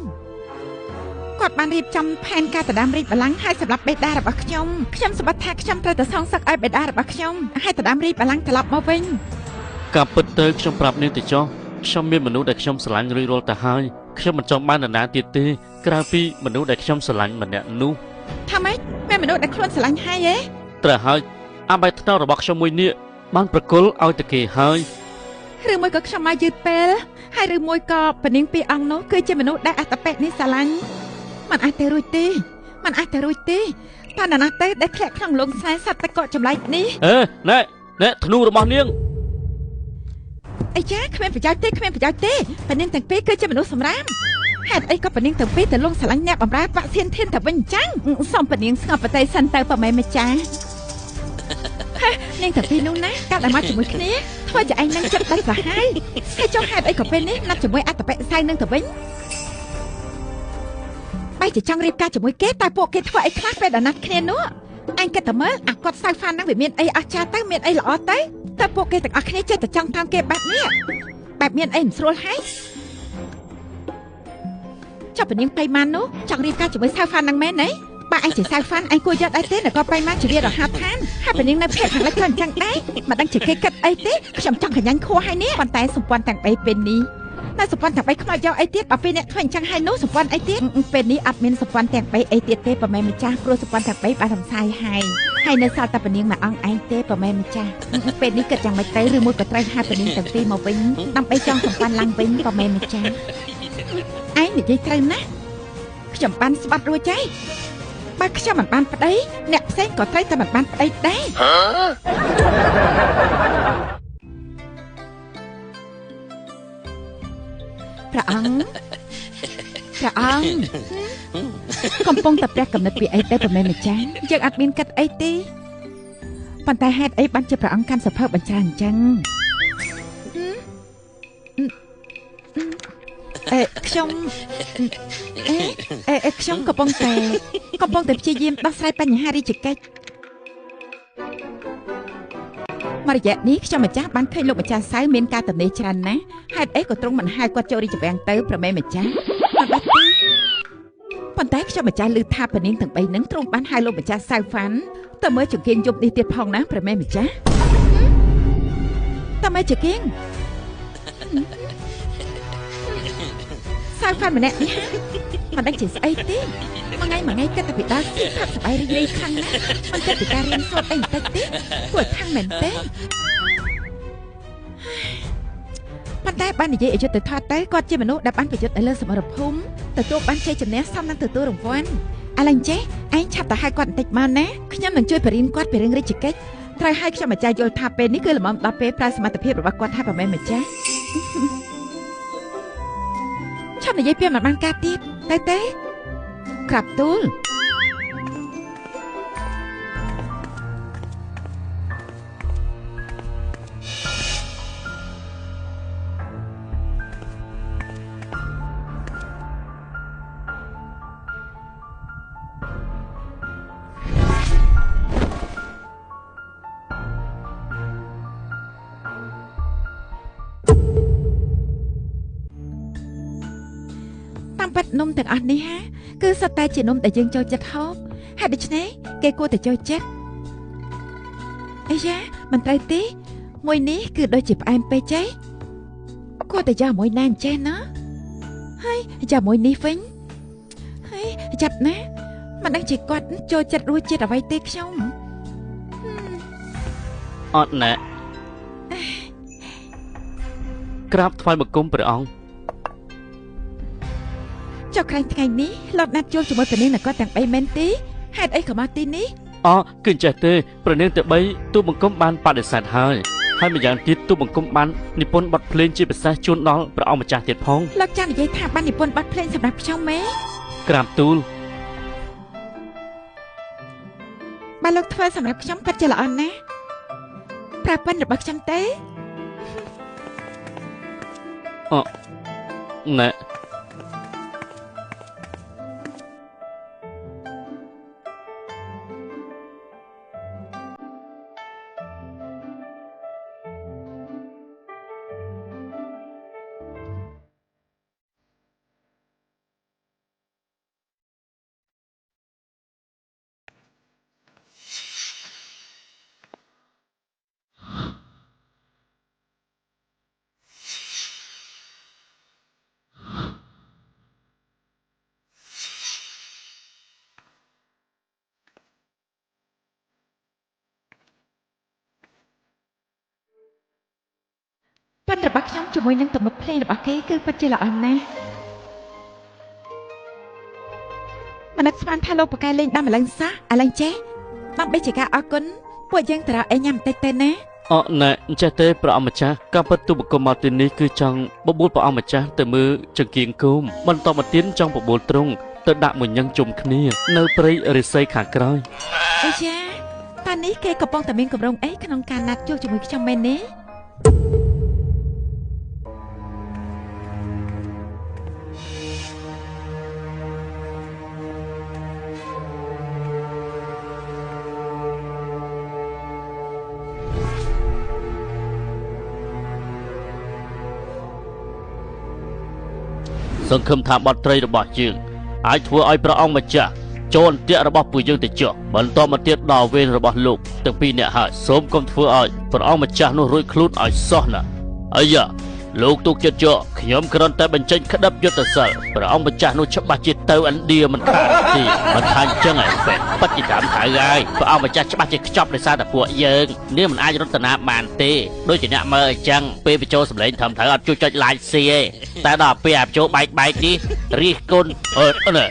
គាត់បានរៀបចំផែនការដណ្ដើមរាជបល្ល័ង្កឲ្យសម្រាប់បេតារបស់ខ្ញុំខ្ញុំសម្បត្តិថាខ្ញុំត្រូវតែសងសឹកឲ្យបេតារបស់ខ្ញុំឲ្យដណ្ដើមរាជបល្ល័ង្កត្រឡប់មកវិញ ការពិតទៅខ្ញុំប្រាប់នាងទៅចុះខ្ញុំមានមនុស្សដែលខ្ញុំស្រឡាញ់រួចរាល់ទៅហើយ ខ្ញុំមិនចង់បាននរណាទៀតទេក្រៅពីមនុស្សដែលខ្ញុំស្រឡាញ់ម្នាក់នោះថាម៉េចមែនមនុស្សដែលខ្លួនស្រឡាញ់ហើយហ៎ត្រូវហើយអាបែថ្នោតរបស់ខ្ញុំមួយនេះបានប្រគល់ឲ្យទៅគេហើយឬមួយក៏ខ្ញុំមកយឺតពេលហើយឬមួយក៏ពនាងពីរអង្គនោះគឺជាមនុស្សដែលអត្តបិនេះស្រឡាញ់มันអាចទៅរួចទេมันអាចទៅរួចទេតែនរណាទៅដែលធ្លាក់ក្នុងលងខ្សែសត្វតកចម្លែកនេះអេណែណែធ្នូរបស់នាងអាយ៉ាគ្មានប្រយោជន៍ទេគ្មានប្រយោជន៍ទេពនាងទាំងពីរគឺជាមនុស្សសម្រាមហេតុអីក៏ពនាងទាំងពីរទៅលងស្រឡាញ់អ្នកបម្រើបាក់សៀនធានទៅវិញអញ្ចឹងសូមពនាងស្ងប់បតីសិនទៅប្រមែម្ចាស់នាងទាំងពីរនោះណាកាត់ឲ្យមកជាមួយគ្នាធ្វើជាឯងនឹងចិត្តដាច់សាហាយហើយចុះហេតុអីក៏ពេលនេះណាត់ជាមួយអត្តបិសៅនឹងទៅវិញបែរជាចង់រៀបការជាមួយគេតែពួកគេធ្វើអីខ្លះពេលដល់ណាត់គ្នានោះអញគិតតែមើលអាគាត់សៅហ្វានហ្នឹងវាមានអីអស្ចារ្យទៅមានអីល្អទៅតែពួកគេទាំងអស់គ្នាចេះតែចង់តាមគេបែបនេះបែបមានអីមិនស្រួលហើយចុះពនាងបៃម៉ាននោះចង់រៀបការជាមួយសៅហ្វានហ្នឹងមែនទេបើឯងជាសៅហ្វានឯងគួរយកដែរទេនគរបៃម៉ានជាវារហ័សឋានហើយពនាងនៅភេទខាងលិចក៏អញ្ចឹងដែរមិនដឹងជាគេគិតអីទេខ្ញុំចង់កញ្ញាញ់ខួរហើយនេះប៉ុន្តែសម្ព័ន្ធទាំង3ពេលនេះនៅសម្ព័ន្ធទាំង3ខ្មោចយកអីទៀតបើពេលអ្នកធ្វើអញ្ចឹងហើយនោះសម្ព័ន្ធអីទៀតពេលនេះអត់មានសម្ព័ន្ធទាំង3អីទៀតទេប្រមែម្ចាស់ព្រោះសម្ព័ន្ធទាំង3បានរំសាយហើយហើយនៅសល់តែពនាងមួយអង្គឯងទេប្រមែម្ចាស់ពេលនេះគិតយ៉ាងម៉េចទៅឬមួយក៏ត្រូវហៅពនាងទាំងពីរមកវិញដើម្បីចង់សម្ព័ន្ធឡើងវិញប្រមែម្ចាស់ឯងនិយាយត្រូវណាស់ខ្ញុំបានស្បាត់រួចហើយបើខ្ញុំមិនបានប្តីអ្នកផ្សេងក៏ត្រូវតែមិនបានប្តីដែរព្រះអង្គព្រះអង្គកំពុងតែព្រះកំណត់ពីអីទៅប្រមែម្ចាស់យើងអត់មានគិតអីទេប៉ុន្តែហេតុអីបានជាព្រះអង្គកាន់សភៅបញ្ច្រានអញ្ចឹងអេខ្ញុំអេខ្ញុំកំពុងតែព្យាយាមដោះស្រាយបញ្ហារាជកិច្ចមករយៈនេះខ្ញុំម្ចាស់បានឃើញលោកម្ចាស់សៅមានការទំនេរច្រើនណាស់ហេតុអីក៏ទ្រង់មិនហៅគាត់ចូលរាជវាំងទៅប្រមេម្ចាស់មិនបាច់ទេប៉ុន្តែខ្ញុំម្ចាស់ឮថាពនាងទាំង3នឹងទ្រង់បានហៅលោកម្ចាស់សៅហ្វាន់ទៅមើលចង្គៀងយប់នេះទៀតផងណាប្រមេម្ចាស់តើមើលចង្គៀងសៅហ្វាន់ម្នាក់នេះមិនដឹងជាស្អីទេមួយថ្ងៃមួយថ្ងៃគិតតែពីដល់ស៊ីផាប់សប្បាយរីករាយខ្លាំងណាស់មិនគិតពីការរៀនសូត្រអីបន្តិចទេគួរថាំងមែនទេប៉ុន្តែបាននិយាយឲ្យយុត្តិធម៌ទៅគាត់ជាមនុស្សដែលបានប្រយុទ្ធនៅលើសមរភូមិទទួលបានជ័យជំនះសមនឹងទទួលរង្វាន់ឥឡូវចេះឯងឆាប់ទៅហៅគាត់បន្តិចមកណាខ្ញុំនឹងជួយបរិញ្ញាគាត់ពីរឿងរាជកិច្ចត្រូវឲ្យខ្ញុំម្ចាស់យល់ថាពេលនេះគឺល្មមដល់ពេលប្រើសមត្ថភាពរបស់គាត់ថាប្រមែម្ចាស់ឆាប់និយាយពីមិនបានការទៀតទៅទេក្រាបទូលតាមពិតនំទាំងអស់នេះហាគឺសុទ្ធតែជានំដែលយើងចូលចិត្តហូបហើយដូច្នេះគេគួរតែចូលចិត្តអាយ៉ាមិនត្រូវទេមួយនេះគឺដូចជាផ្អែមពេកចេះគួរតែយកមួយណាអញ្ចេះណាហើយយកមួយនេះវិញហើយចាប់ណាមិនដឹងជាគាត់ចូលចិត្តរសជាតិអ្វីទេខ្ញុំអត់ណែក្រាបថ្វាយបង្គំព្រះអង្គចុះក្រែងថ្ងៃនេះលត់ណាត់ជួបជាមួយព្រះនាងនគរទាំង3មែនទេហេតុអីក៏មកទីនេះអូគឺចេះទេព្រះនាងទាំង3ទូបង្គំបានបដិសេធហើយហើយម្យ៉ាងទៀតទូបង្គំបាននិពន្ធបទភ្លេងជាពិសេសជូនដល់ព្រះអង្គម្ចាស់ទៀតផងលោកចាស់និយាយថាបាននិពន្ធបទភ្លេងសម្រាប់ខ្ញុំមែនក្រាបទូលបើលោកធ្វើសម្រាប់ខ្ញុំពិតជាល្អណាស់ប្រើប៉ិនរបស់ខ្ញុំទេអូណែ នរបស់ខ្ញុំជាមួយនឹងទំនុកភ្លេងរបស់គេគឺពិតជាល្អណាស់មនឹកស្មានថាលោកប៉ាកែលេងដល់ម្លឹងសោះឥឡូវចេះដើម្បីជាការអរគុណពួកយើងទៅរកអីញ៉ាំបន្តិចទៅណា អរណែអញ្ចេះទេព្រះអង្គម្ចាស់ការពិតទូបង្គំមកទីនេះគឺចង់បបួលព្រះអង្គម្ចាស់ទៅមើលចង្គៀងគោមបន្តមកទៀតចង់បបួលទ្រង់ទៅដាក់មួយញឹងជុំគ្នានៅព្រៃរិស័យខាងក្រោយ អាយ៉ាតានេះគេកំពុងតែមានកម្រងអីក្នុងការណាត់ជួបជាមួយខ្ញុំមែនទេ សង្ឃឹមថាបទត្រីរបស់យើងអាចធ្វើឲ្យព្រះអង្គម្ចាស់ចូលអន្ទាក់របស់ពួកយើងទៅចុះបន្តមកទៀតដល់វេនរបស់លោកទាំងពីរនាក់ហើយសូមកុំធ្វើឲ្យព្រះអង្គម្ចាស់នោះរួចខ្លួនឲ្យសោះណាអាយ៉ាលោកទុកចិត្តយកខ្ញុំគ្រាន់តែបញ្ចេញក្តាប់យុទ្ធសិលព្រះអង្គម្ចាស់នោះច្បាស់ជាទៅឥណ្ឌាមិនខានទេមិនថាអញ្ចឹងឯងពេទ្យពិតជាតាមត្រូវហើយព្រះអង្គម្ចាស់ច្បាស់ជាខ្ចប់ដោយសារតែពួកយើងនេះមិនអាចរត់តាណាបានទេដូចជាអ្នកមើលអញ្ចឹងពេលបញ្ចូលសម្លេងត្រឹមត្រូវអត់ជួយចុច like ស៊ីទេតែដល់ពេលអាបញ្ចូលបែកបែកនេះរិះគន់អឺណែ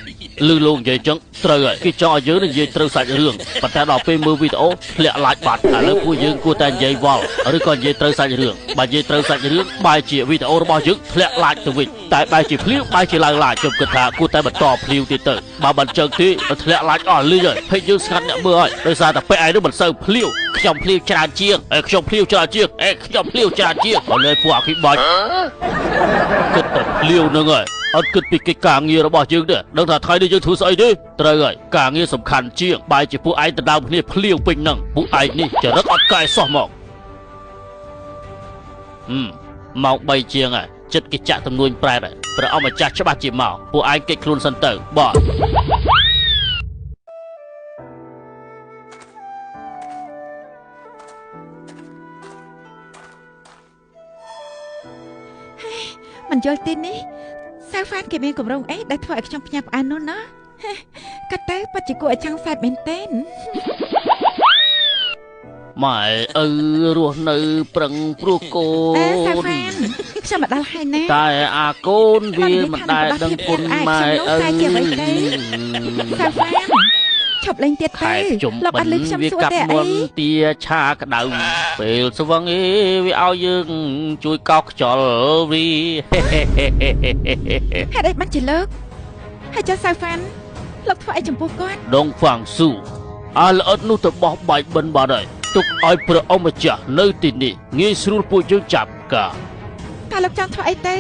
លឺលោកនិយាយចឹងត្រូវហើយគេចង់ឲ្យយើងនិយាយត្រូវសាច់រឿងប៉ុន្តែដល់ពេលមើលវីដេអូធ្លាក់ like បាត់ឥឡូវពួកយើងគួរតែនិយាយវល់ឬក៏និយាយត្រូវសាច់រឿងបើនិយាយត្រូវសាច់រឿងបែរជាវីដេអូរបស់យើងធ្លាក់ like ទៅវិញតែបែរជាភ្លាវបែរជាឡើង like ខ្ញុំគិតថាគួរតែបន្តភ្លាវទៀតទៅបើមិនចឹងទេធ្លាក់ like អស់លីងហើយពេកយើងស្ងាត់អ្នកមើលហើយដោយសារតែពេលឯងនោះមិនសូវភ្លាវខ្ញុំភ្លាវច្រើនជាងអេខ្ញុំភ្លាវច្រើនជាងអេខ្ញុំភ្លាវច្រើនជាងឥឡូវពួកអាគីបាច់គិតតែភ្លាវហ្នឹងហើយអត់គិតពីកិច្ចការងាររបស់យើងទេដឹងថាថ្ងៃនេះយើងធ្វើស្អីទេត្រូវហើយការងារសំខាន់ជាងបែរជាពួកឯងដណ្ដើមគ្នាភ្លាវពេញហ្នឹងពួកឯងនេះចរិតអត់កែសោះមកម៉ោង3ជាងហើយចិត្តគេចាក់ទំនួញប្រែតហើយព្រះអង្គម្ចាស់ច្បាស់ជាមកពួកឯងគេចខ្លួនសិនទៅបាទ មិនយល់ទីនេះសៅហ្វានគេមានកម្រងអីដែលធ្វើឲ្យខ្ញុំភ្ញាក់ផ្អើលនោះណាកាត់ទៅពិតជាគួរឲ្យចង់សែតមែនទែន ម៉ែឪរស់នៅប្រឹងព្រោះកូន សៅហ្វានខ្ញុំមកដល់ហើយណា តែអាកូនវាមិនដែលដឹងគុណម៉ែឪ តែជាអ្វីទៅសៅហ្វានឈប់លេងទៀតទៅលោកអត់លឺខ្ញុំសួរទេអី ទាឆាក្តៅពេលស្វឹងអីវាឲ្យយើងជួយកោសខ្យល់វី ហេតុអីបានជាលើកហើយចុះសៅហ្វានលោកធ្វើអីចំពោះគាត់ ដងហ្វាងស៊ូអាល្អិតនោះទៅបោះបាយបិណ្ឌបាត់ហើយទុកឲ្យព្រះអង្គម្ចាស់នៅទីនេះងាយស្រួលពួកយើងចាប់ការ តើលោកចង់ធ្វើអីទៅ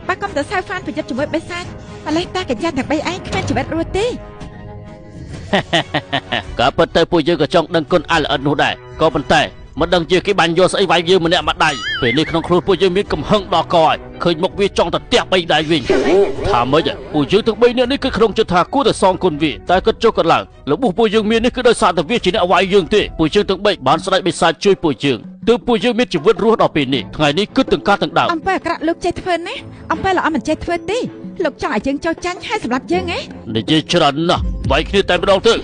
បើកុំទៅសៅហ្វានប្រយុទ្ធជាមួយបិសាចម្លេះតាកញ្ញាទាំង3ឯងគ្មានជីវិតរស់ទេ ក៏ប៉ុន្តែពួកយើងក៏ចង់ដឹងគុណអាល្អិតនោះដែរក៏ប៉ុន្តែមិនដឹងជាគេបាញ់យកស្អីវាយយើងម្នាក់មួយដៃពេលនេះក្នុងខ្លួនពួកយើងមានកំហឹងដល់កហើយឃើញមុខវាចង់ទៅទះបីដៃវិញថាម៉េចពួកយើងទាំង3នាក់នេះគឺក្នុងចិត្តថាគួរតែសងគុណវាតែគិតចុះគិតឡើងរបួសពួកយើងមាននេះគឺដោយសារតែវាជាអ្នកវាយយើងទេពួកយើងទាំង3បានស្ដេចបិសាចជួយពួកយើងទើបពួកយើងមានជីវិតរស់ដល់ពេលនេះថ្ងៃនេះគិតទាំងការទាំងដើម អំពើអាក្រក់លោកចេះធ្វើណាអំពើល្អមិនចេះធ្វើទេលោកចង់ឲ្យយើងចោចាញ់ហើយសម្រាប់យើងហ៎ និយាយច្រើនណាស់វាយគ្នាតែម្ដងទៅ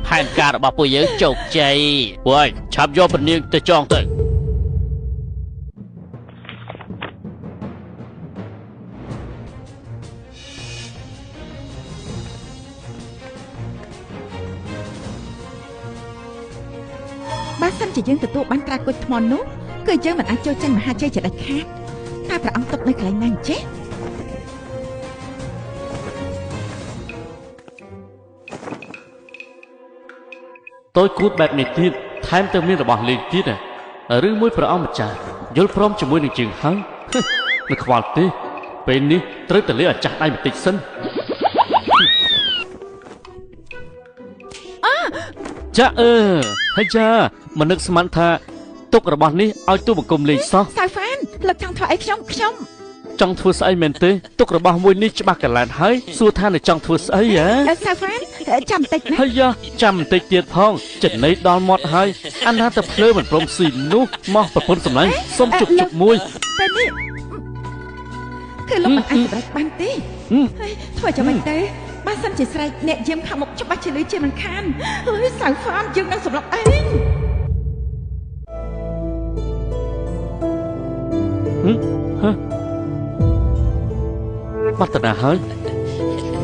ផែនការរបស់ពួកយើងជោគជ័យពួកឯងឆាប់យកពនាងទៅចងទៅ បើសិនជាយើងទទួលបានត្រាគុជថ្មនោះគឺយើងមិនអាចចូលចាញ់មហាជ័យជាដាច់ខាតតែព្រះអង្គទុកនៅកន្លែងណាអញ្ចេះ តូចគួតបែបនេះទៀតថែមទាំងមានរបស់លេងទៀតឬមួយព្រះអង្គម្ចាស់យល់ព្រមជាមួយនឹងជាងហើយមិនខ្វល់ទេពេលនេះត្រូវតែលេអាចាស់ដៃបន្តិចសិន អើ ចាអឺហើយចាមិននឹកស្មានថាទុករបស់នេះឲ្យទូបង្គំលេងសោះសៅហ្វានលោកចង់ធ្វើអីខ្ញុំខ្ញុំចង់ធ្វើស្អីមែនទេទុករបស់មួយនេះច្បាស់កន្លែងហើយសួរថានៅចង់ធ្វើស្អីហ៎សៅហ្វានចាំបន្តិចណាហើយយ៉ាចាំបន្តិចទៀតផងចំណៃដល់មាត់ហើយអាណាទៅភ្លើមិនព្រមស៊ីនោះមកប្រពន្ធសម្លាញ់សុំជប់ជប់មួយតែនេះគឺលោកមិនអាចសម្រេចបានទេហើយធ្វើចាំមិនទេបើសិនជាស្រែកអ្នកយាមខាងមុខច្បាស់ជាលឺជាមិនខានហើយសៅហ្វានយើងនឹងសម្លាប់ឯងហ៎បាត់តាណាហើយ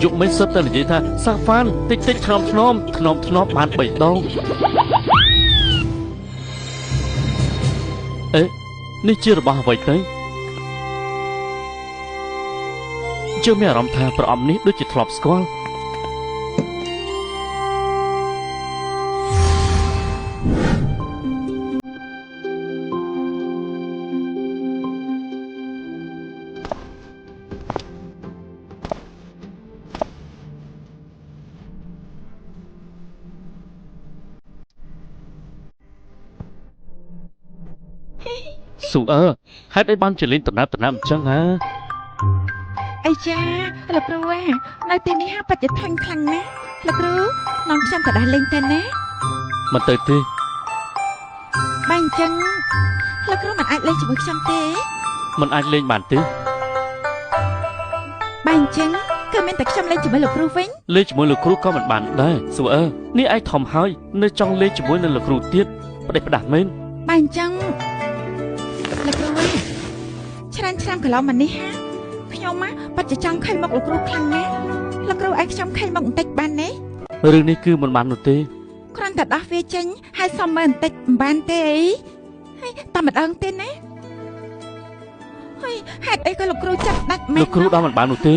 យុគមិនសិតតែនិយាយថាសាហ្វានតិចតិចថ្នមថ្នមថ្នមថ្នមបាន3ដងអេនេះជារបស់អ្វីទៅជឿមានអារម្មណ៍ថាប្រអប់នេះដូចជាធ្លាប់ស្គាល់ស៊ូអើហេតុអីបានជាលេងតំណាប់តំណាប់អញ្ចឹងហ៎អីចាលោកគ្រូនៅទីនេះហាបច្ចធុញខ្លាំងណាស់លោកគ្រូនាំខ្ញុំទៅដើរលេងទៅណាមិនទៅទេបើអញ្ចឹងលោកគ្រូមិនអាចលេងជាមួយខ្ញុំទេមិនអាចលេងបានទេបើអញ្ចឹងគឺមានតែខ្ញុំលេងជាមួយលោកគ្រូវិញលេងជាមួយលោកគ្រូក៏មិនបានដែរស៊ូអើនេះឯងធំហើយនៅចង់លេងជាមួយនឹងលោកគ្រូទៀតផ្ដេសផ្ដាស់មែនបើអញ្ចឹងលោកគ្រូច្រើនឆ្នាំកន្លងមកនេះហាខ្ញុំណាបាត់จะចង់ខិលមកលោកគ្រូខ្លាំងណាស់លោកគ្រូឲ្យខ្ញុំខិលមកបន្តិចបានទេរឿងនេះគឺមិនបាននោះទេគ្រាន់តែដោះវាចេញហើយសុំមើលបន្តិចមិនបានទេអីហើយតែម្ដងទេណាហើយហេតុអីក៏លោកគ្រូចាប់ដាច់មែនលោកគ្រូដោះមិនបាននោះទេ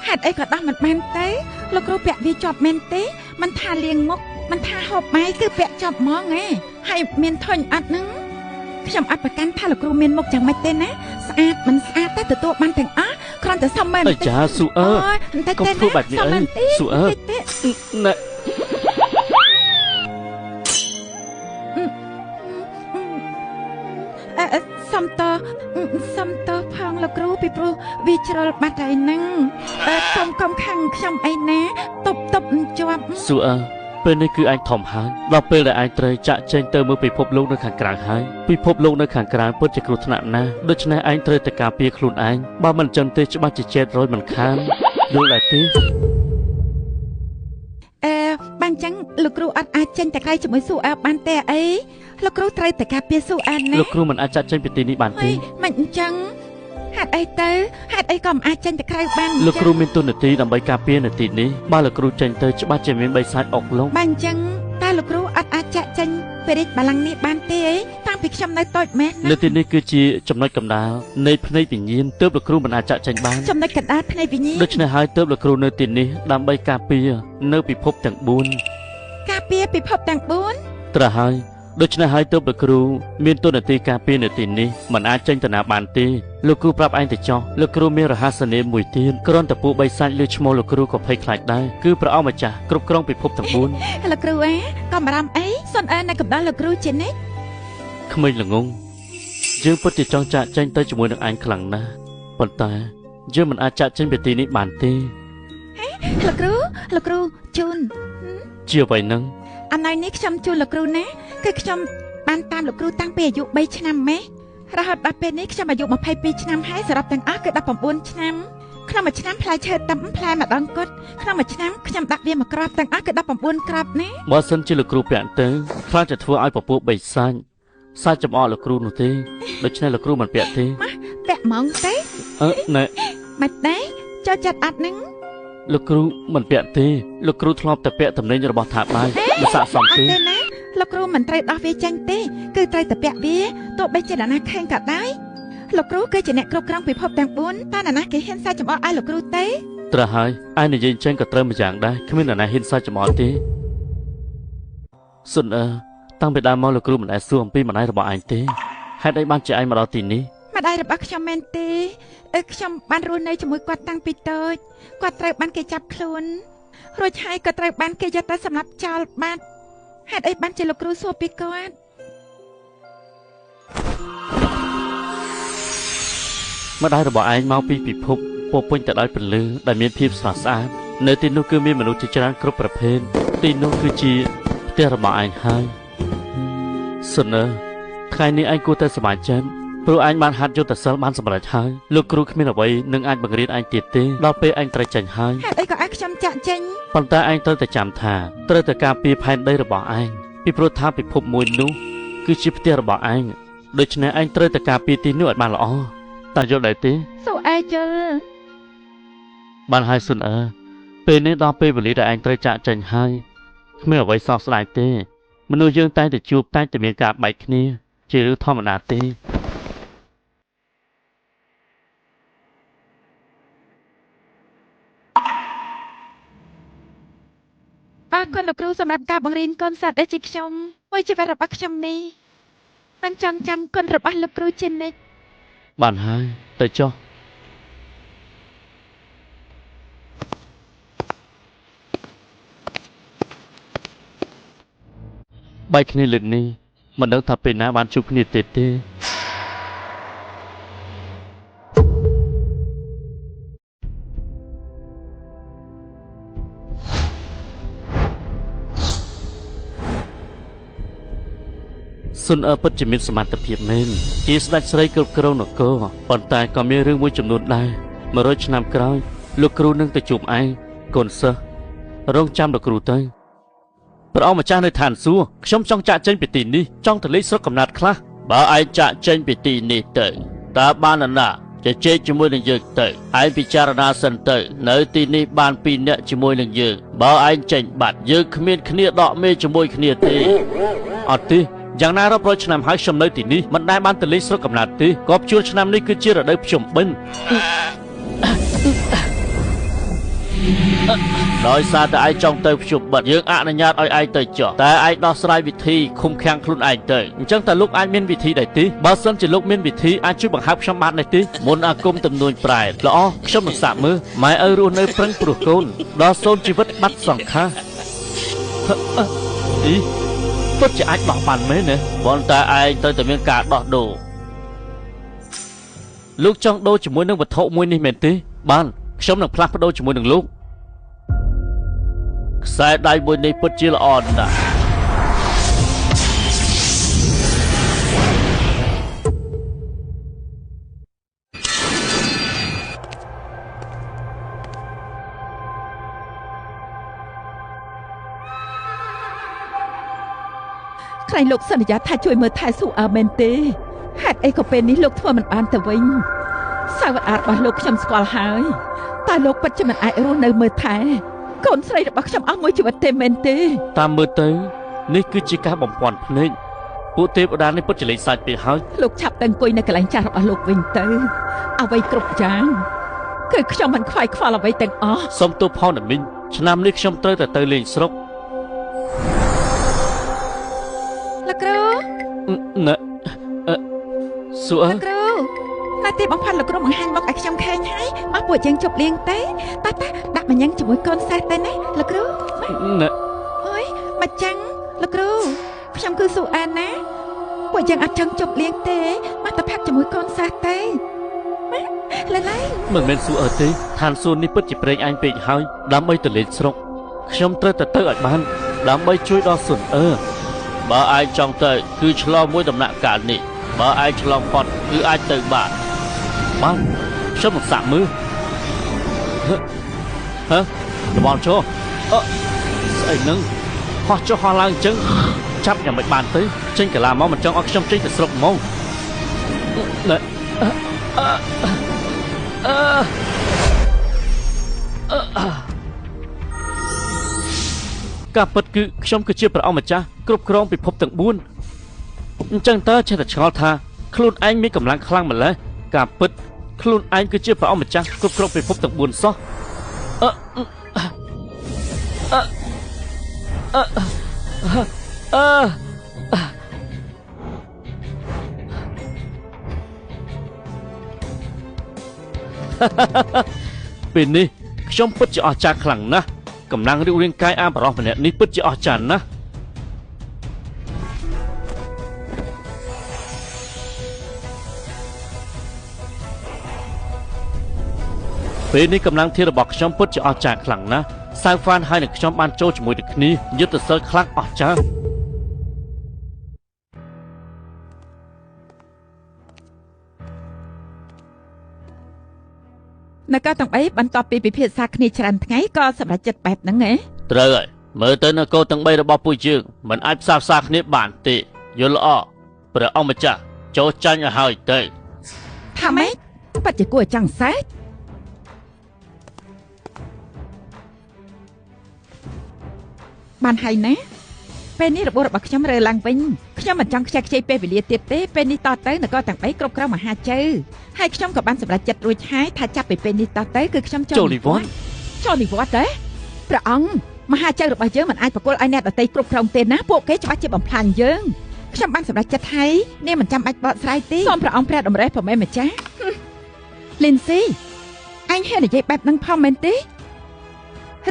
ហេតុអីក៏ដោះមិនបានទេលោកគ្រូពាក់វាជាប់មែនទេមិនថាលាងមុខមិនថាហូបបាយគឺពាក់ជាប់ហ្មងឯងហើយមានធុញអត់ហ្នឹងខ្ញុំអត់ប្រកាន់ថាលោកគ្រូមានមុខយ៉ាងម៉េចទេណាស្អាតមិនស្អាតតែទទួលបានទាំងអស់គ្រាន់តែសុំមើលបន្តិចចាស៊ូអើកុំធ្វើបែបនេះអីស៊ូអើណែអឺសុំតសុំតផងលោកគ្រូពីព្រោះវាជ្រុលបាត់ហើយហ្នឹងកុំខាងខ្ញុំអីណាតបតបជាប់ស៊ូអើពេលនេះគឺឯងធំហើយដល់ពេលដែលឯងត្រូវចាក់ចេញទៅមើលពិភពលោកនៅខាងក្រៅហើយពិភពលោកនៅខាងក្រៅពិតជាគ្រោះថ្នាក់ណាស់ដូច្នេះឯងត្រូវតែការពារខ្លួនឯងបើមិនចឹងទេច្បាស់ជាចេតរយមិនខានយល់ដែរទេអឺបានចឹងលោកគ្រូអត់អាចចេញតែក្រៅជាមួយស៊ូអើបានទេអីលោកគ្រូត្រូវតែការពារស៊ូអើណាលោកគ្រូមិនអាចចាក់ចេញពីទីនេះបានទេមិនអញ្ចឹងហេតុអីទៅហេតុអីក៏មិនអាចចេញទៅក្រៅបានលោកគ្រូមានទូនាទីដើម្បីការពារនាទីនេះបើលោកគ្រូចេញទៅច្បាស់ជាមានបិសាចអុកឡុងបើអញ្ចឹងតើលោកគ្រូអត់អាចចាក់ចេញពីរាជបល្ល័ង្កនេះបានទេអីតាំងពីខ្ញុំនៅតូចម៉េះនៅទីនេះគឺជាចំណុចកណ្ដាលនៃភ្នែកវិញ្ញាណទើបលោកគ្រូមិនអាចចាក់ចេញបានចំណុចកណ្ដាលភ្នែកវិញ្ញាណដូច្នេះហើយទើបលោកគ្រូនៅទីនេះដើម្បីការពារនៅពិភពទាំង4ការពារពិភពទាំង4ត្រូវហើយដូច្នេះហើយទើបលោកគ្រូមានទូនាទីការពារនៅទីនេះមិនអាចចេញទៅណាបានទេលោកគ្រូប្រាប់ឯងទៅចោះលោកគ្រូមានរហស្សនាមមួយទៀតគ្រាន់តែពួកបិសាចលើឈ្មោះលោកគ្រូក៏ភ័យខ្លាចដែរគឺព្រះអង្គម្ចាស់គ្រប់គ្រងពិភពទាំង4លោកគ្រូអេកុំបារម្ភអីសុនអើនៅកំដៅលោកគ្រូជានិច្ចក្មេងល្ងងយើងពិតជាចង់ចាកចេញទៅជាមួយនឹងឯងខ្លាំងណាស់ប៉ុន្តែយើងមិនអាចចាកចេញពីទីនេះបានទេលោកគ្រូលោកគ្រូជូនជាអ្វីហ្នឹងអំណោយនេះខ្ញុំជូនលោកគ្រូណាគឺខ្ញុំបានតាមលោកគ្រូតាំងពីអាយុ3ឆ្នាំម៉េះរហូតដល់ពេលនេះខ្ញុំអាយុ22ឆ្នាំហើយសរុបទាំងអស់គឺ19ឆ្នាំក្នុងមួយឆ្នាំផ្លែឈើតាំផ្លែម្ដងគត់ក្នុងមួយឆ្នាំខ្ញុំដាក់វាមួយគ្រាប់ទាំងអស់គឺ19គ្រាប់ណាបើសិនជាលោកគ្រូពាក់ទៅខ្លាចจะធ្វើឲ្យពពួកបិសាចសាចចំអកលោកគ្រូនោះទេដូច្នេះលោកគ្រូមិនពាក់ទេមកពាក់ហ្មងទេអឺណែមិនដែរចូលចិត្តអត់ហ្នឹងលោកគ្រូមិនពាក់ទេលោកគ្រូធ្លាប់តែពាក់តំណែងរបស់ថាបាយមិនស័ក្តិសមទេណាលោកគ្រូមិនត្រូវដោះវាចេញទេគឺត្រូវតែពាក់វាទោះបីជានរណាខេងក៏ដោយលោកគ្រូគឺជាអ្នកគ្រប់គ្រងពិភពទាំង4តើនរណាគេហ៊ានសាចចំអកឲ្យលោកគ្រូទេត្រូវហើយឯងនិយាយអញ្ចឹងក៏ត្រូវម្យ៉ាងដែរគ្មាននរណាហ៊ានសាចចំអកទេសុនអើតាំងពីដើមមកលោកគ្រូមិនដែលសួរអំពីម្ដាយរបស់ឯងទេហេតុអីបានជាឯងមកដល់ទីនេះម្ដាយរបស់ខ្ញុំមែនទេខ្ញុំបានរស់នៅជាមួយគាត់តាំងពីតូចគាត់ត្រូវបានគេចាប់ខ្លួនរួចហើយក៏ត្រូវបានគេយកទៅសម្លាប់ចោលបាត់ ហេតុអីបានជាលោកគ្រូសួរពីគាត់ម្ដាយរបស់ឯងមកពីពិភពពោពេញទៅដោយពន្លឺដែលមានភាពស្រស់ស្អាតនៅទីនោះគឺមានមនុស្សជាច្រើនគ្រប់ប្រភេទទីនោះគឺជាផ្ទះរបស់ឯងហើយសុនអើថ្ងៃនេះឯងគួរតែសប្បាយចិត្តព្រោះឯងបានហាត់យុទ្ធសិលបានសម្រេចហើយលោកគ្រូគ្មានអ្វីនឹងអាចបង្រៀនឯងទៀតទេដល់ពេលឯងត្រូវចេញហើយហេតុអីក៏ឯងខ្ញុំចាក់ចេញប៉ុន្តែឯងត្រូវតែចាំថាត្រូវតែការពារផែនដីរបស់ឯងពីព្រោះថាពិភពមួយនោះគឺជាផ្ទះរបស់ឯងដូច្នេះឯងត្រូវតែការពារទីនោះឲ្យបានល្អតើយល់ដែរទេសូឯងយល់បានហើយសុនអើពេលនេះដល់ពេលវេលាដែលឯងត្រូវចាក់ចេញហើយគ្មានអ្វីសោកស្ដាយទេមនុស្សយើងតែងតែជួបតែងតែមានការបែកគ្នាជារឿងធម្មតាទេអរគុណលោកគ្រូសម្រាប់ការបង្រៀនកូនសិស្សដែលជាខ្ញុំមួយជីវិតរបស់ខ្ញុំនេះនឹងចងចាំគុណរបស់លោកគ្រូជានិច្ចបានហើយទៅចុះបែកគ្នាលើកនេះមិនដឹងថាពេលណាបានជួបគ្នាទៀតទេសុនអើពិតជាមានសមត្ថភាពមែនជាស្ដេចស្រីគ្រប់គ្រងនគរប៉ុន្តែក៏មានរឿងមួយចំនួនដែរ100ឆ្នាំក្រោយលោកគ្រូនឹងទៅជួបឯងកូនសិស្សរងចាំលោកគ្រូទៅព្រះអង្គម្ចាស់នៅឋានសួគ៌ខ្ញុំចង់ចាក់ចេញពីទីនេះចង់ទៅលេងស្រុកកំណើតខ្លះបើឯងចាក់ចេញពីទីនេះទៅតើបាននរណាជជែកជាមួយនឹងយើងទៅឯងពិចារណាសិនទៅនៅទីនេះបាន2នាក់ជាមួយនឹងយើងបើឯងចេញបាត់យើងគ្មានគ្នាដកមេជាមួយគ្នាទេអត់ទេយ៉ាងណារាប់រយឆ្នាំហើយខ្ញុំនៅទីនេះមិនដែលបានទៅលេងស្រុកកំណើតទេក៏ជួលឆ្នាំនេះគឺជារដូវភ្ជុំបិណ្ឌដោយសារតែឯងចង់ទៅភ្ជុំបិណ្ឌយើងអនុញ្ញាតឲ្យឯងទៅចុះតែឯងដោះស្រាយវិធីឃុំឃាំងខ្លួនឯងទៅអញ្ចឹងតើលោកអាចមានវិធីដែរទេបើសិនជាលោកមានវិធីអាចជួយបង្ហើបខ្ញុំបានដែរទេមុនអាគមទំនួញប្រែល្អខ្ញុំនឹងសាកមើលម៉ែឪរស់នៅប្រឹងព្រោះកូនដល់សូនជីវិតបាត់សង្ខារអីពិតជាអាចដោះបានមែនណាប៉ុន្តែឯងត្រូវតែមានការដោះដូរលោកចង់ដូរជាមួយនឹងវត្ថុមួយនេះមែនទេបានខ្ញុំនឹងផ្លាស់ប្ដូរជាមួយនឹងលោកខ្សែដៃមួយនេះពិតជាល្អណាស់ ក្រែងលោកសន្យាថាជួយមើលថែស៊ូអើមែនទេហេតុអីក៏ពេលនេះលោកធ្វើមិនបានទៅវិញសាវតារបស់លោកខ្ញុំស្គាល់ហើយតើលោកពិតជាមិនអាចរស់នៅមើលថែកូនស្រីរបស់ខ្ញុំអស់មួយជីវិតទេមែនទេតាមមើលទៅនេះគឺជាការបំភាន់ភ្នែកពួកទេវតានេះពិតជាលេងសាច់ពេកហើយលោកឆាប់ទៅអង្គុយនៅកន្លែងចាស់របស់លោកវិញទៅអ្វីគ្រប់យ៉ាងគឺខ្ញុំមិនខ្វាយខ្វល់អ្វីទាំងអស់សូមទោសផងណាមីងឆ្នាំនេះខ្ញុំត្រូវតែទៅលេងស្រុកលោកគ្រូណែសួរលោកគ្រូណាទីបំផាត់លោកគ្រូបង្ហាញមកឲ្យខ្ញុំឃើញហើយមកពួកយើងជប់លៀងទេតាតាដាក់មញ៉ាំងជាមួយកូនសេះទៅណាលោកគ្រូណែអូយមកចាំងលោកគ្រូខ្ញុំគឺស៊ូអានណាពួកយើងអត់ចង់ជប់លៀងទេមកទៅផឹកជាមួយកូនសេះទេមកឡើយមិនមែនស៊ូអើទេឋានសួគ៌នេះពិតជាព្រេងអញពេកហើយដើម្បីទៅលេងស្រុកខ្ញុំត្រូវតែទៅឲ្យបានដើម្បីជួយដល់ស៊ុនអើបើឯងចង់ទៅគឺឆ្លងមួយដំណាក់កាលនេះបើឯងឆ្លងផុតគឺអាចទៅបានបានខ្ញុំនឹងសាក់មើលហ៎របល់ចូលអឺស្អីនឹងហោះចុះហោះឡើងអញ្ចឹងចាប់យ៉ាងមិនបានទៅចេញកាឡាមកមិនចង់ឲ្យខ្ញុំចេញទៅស្រុកហ្មងណែការពិតគឺខ្ញុំគឺជាព្រះអង្គម្ចាស់គ្រប់គ្រងពិភពទាំង4អញ្ចឹងតើចេះតែឆ្ងល់ថាខ្លួនឯងមានកម្លាំងខ្លាំងម្ល៉េះការពិតខ្លួនឯងគឺជាព្រះអង្គម្ចាស់គ្រប់គ្រងពិភពទាំង4សោះអឺអឺអឺពេលនេះខ្ញុំពិតជាអស្ចារ្យខ្លាំងណាស់កម្លាំងរូបរាងកាយអាបរោះម្នាក់នេះពិតជាអស្ចារ្យណាស់ ពេលនេះកម្លាំងធាតុរបស់ខ្ញុំពិតជាអស្ចារ្យខ្លាំងណាស់សៅហ្វានហើយនឹងខ្ញុំបានចូលជាមួយនឹងគ្នាយុទ្ធសិលខ្លាំងអស្ចារ្យ នគរទាំង3បន្ទាប់ពីពិភាក្សាគ្នាច្រើនថ្ងៃក៏សម្រេចចិត្តបែបហ្នឹងហ៎ ត្រូវហើយមើលទៅនគរទាំង3របស់ពួកយើងមិនអាចផ្សះផ្សាគ្នាបានទេយល់ល្អព្រះអង្គម្ចាស់ចូលចាញ់ឲ្យហើយទៅ ថាម៉េចពិតជាគួរឲ្យចង់សែកបានហើយណាពេលនេះរបួសរបស់ខ្ញុំរើឡើងវិញខ្ញុំមិនចង់ខ្ជះខ្ជាយពេលវេលាទៀតទេពេលនេះតទៅនគរទាំង3គ្រប់គ្រងមហាជើហើយខ្ញុំក៏បានសម្រេចចិត្តរួចហើយថាចាប់ពីពេលនេះតទៅគឺខ្ញុំចូលនិវត្តន៍ចូលនិវត្តន៍ទេព្រះអង្គមហាជើរបស់យើងមិនអាចប្រគល់ឲ្យអ្នកដទៃគ្រប់គ្រងទេណាពួកគេច្បាស់ជាបំផ្លាញយើងខ្ញុំបានសម្រេចចិត្តហើយនាងមិនចាំបាច់បកស្រាយទេសូមព្រះអង្គព្រះតម្រេះប្រមែម្ចាស់លីនស៊ីឯងហ៊ាននិយាយបែបហ្នឹងផងមែនទេ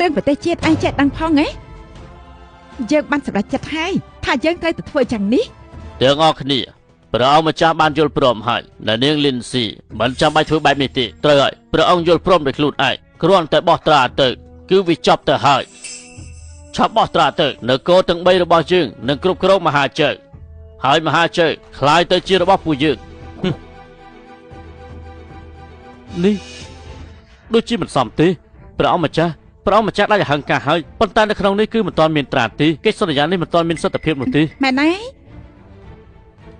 រឿងប្រទេសជាតិឯងចេះដឹងផងហ៎យើងបានសម្រេចចិត្តហើយថាយើងត្រូវតែធ្វើយ៉ាងនេះ ទាំងអស់គ្នាព្រះអង្គម្ចាស់បានយល់ព្រមហើយដែលនាងលីនស៊ីមិនចាំបាច់ធ្វើបែបនេះទេត្រូវហើយព្រះអង្គយល់ព្រមដោយខ្លួនឯងគ្រាន់តែបោះត្រាទៅគឺវាចប់ទៅហើយឆាប់បោះត្រាទៅនគរទាំង3របស់យើងនឹងគ្រប់គ្រងមហាជើហើយមហាជើក្លាយទៅជារបស់ពួកយើងនេះដូចជាមិនសមទេព្រះអង្គម្ចាស់ព្រះអង្គម្ចាស់ដាច់អហង្ការហើយប៉ុន្តែនៅក្នុងនេះគឺមិនទាន់មានត្រាទេកិច្ចសន្យានេះមិនទាន់មានសិទ្ធិភាពនោះទេ មែនទេ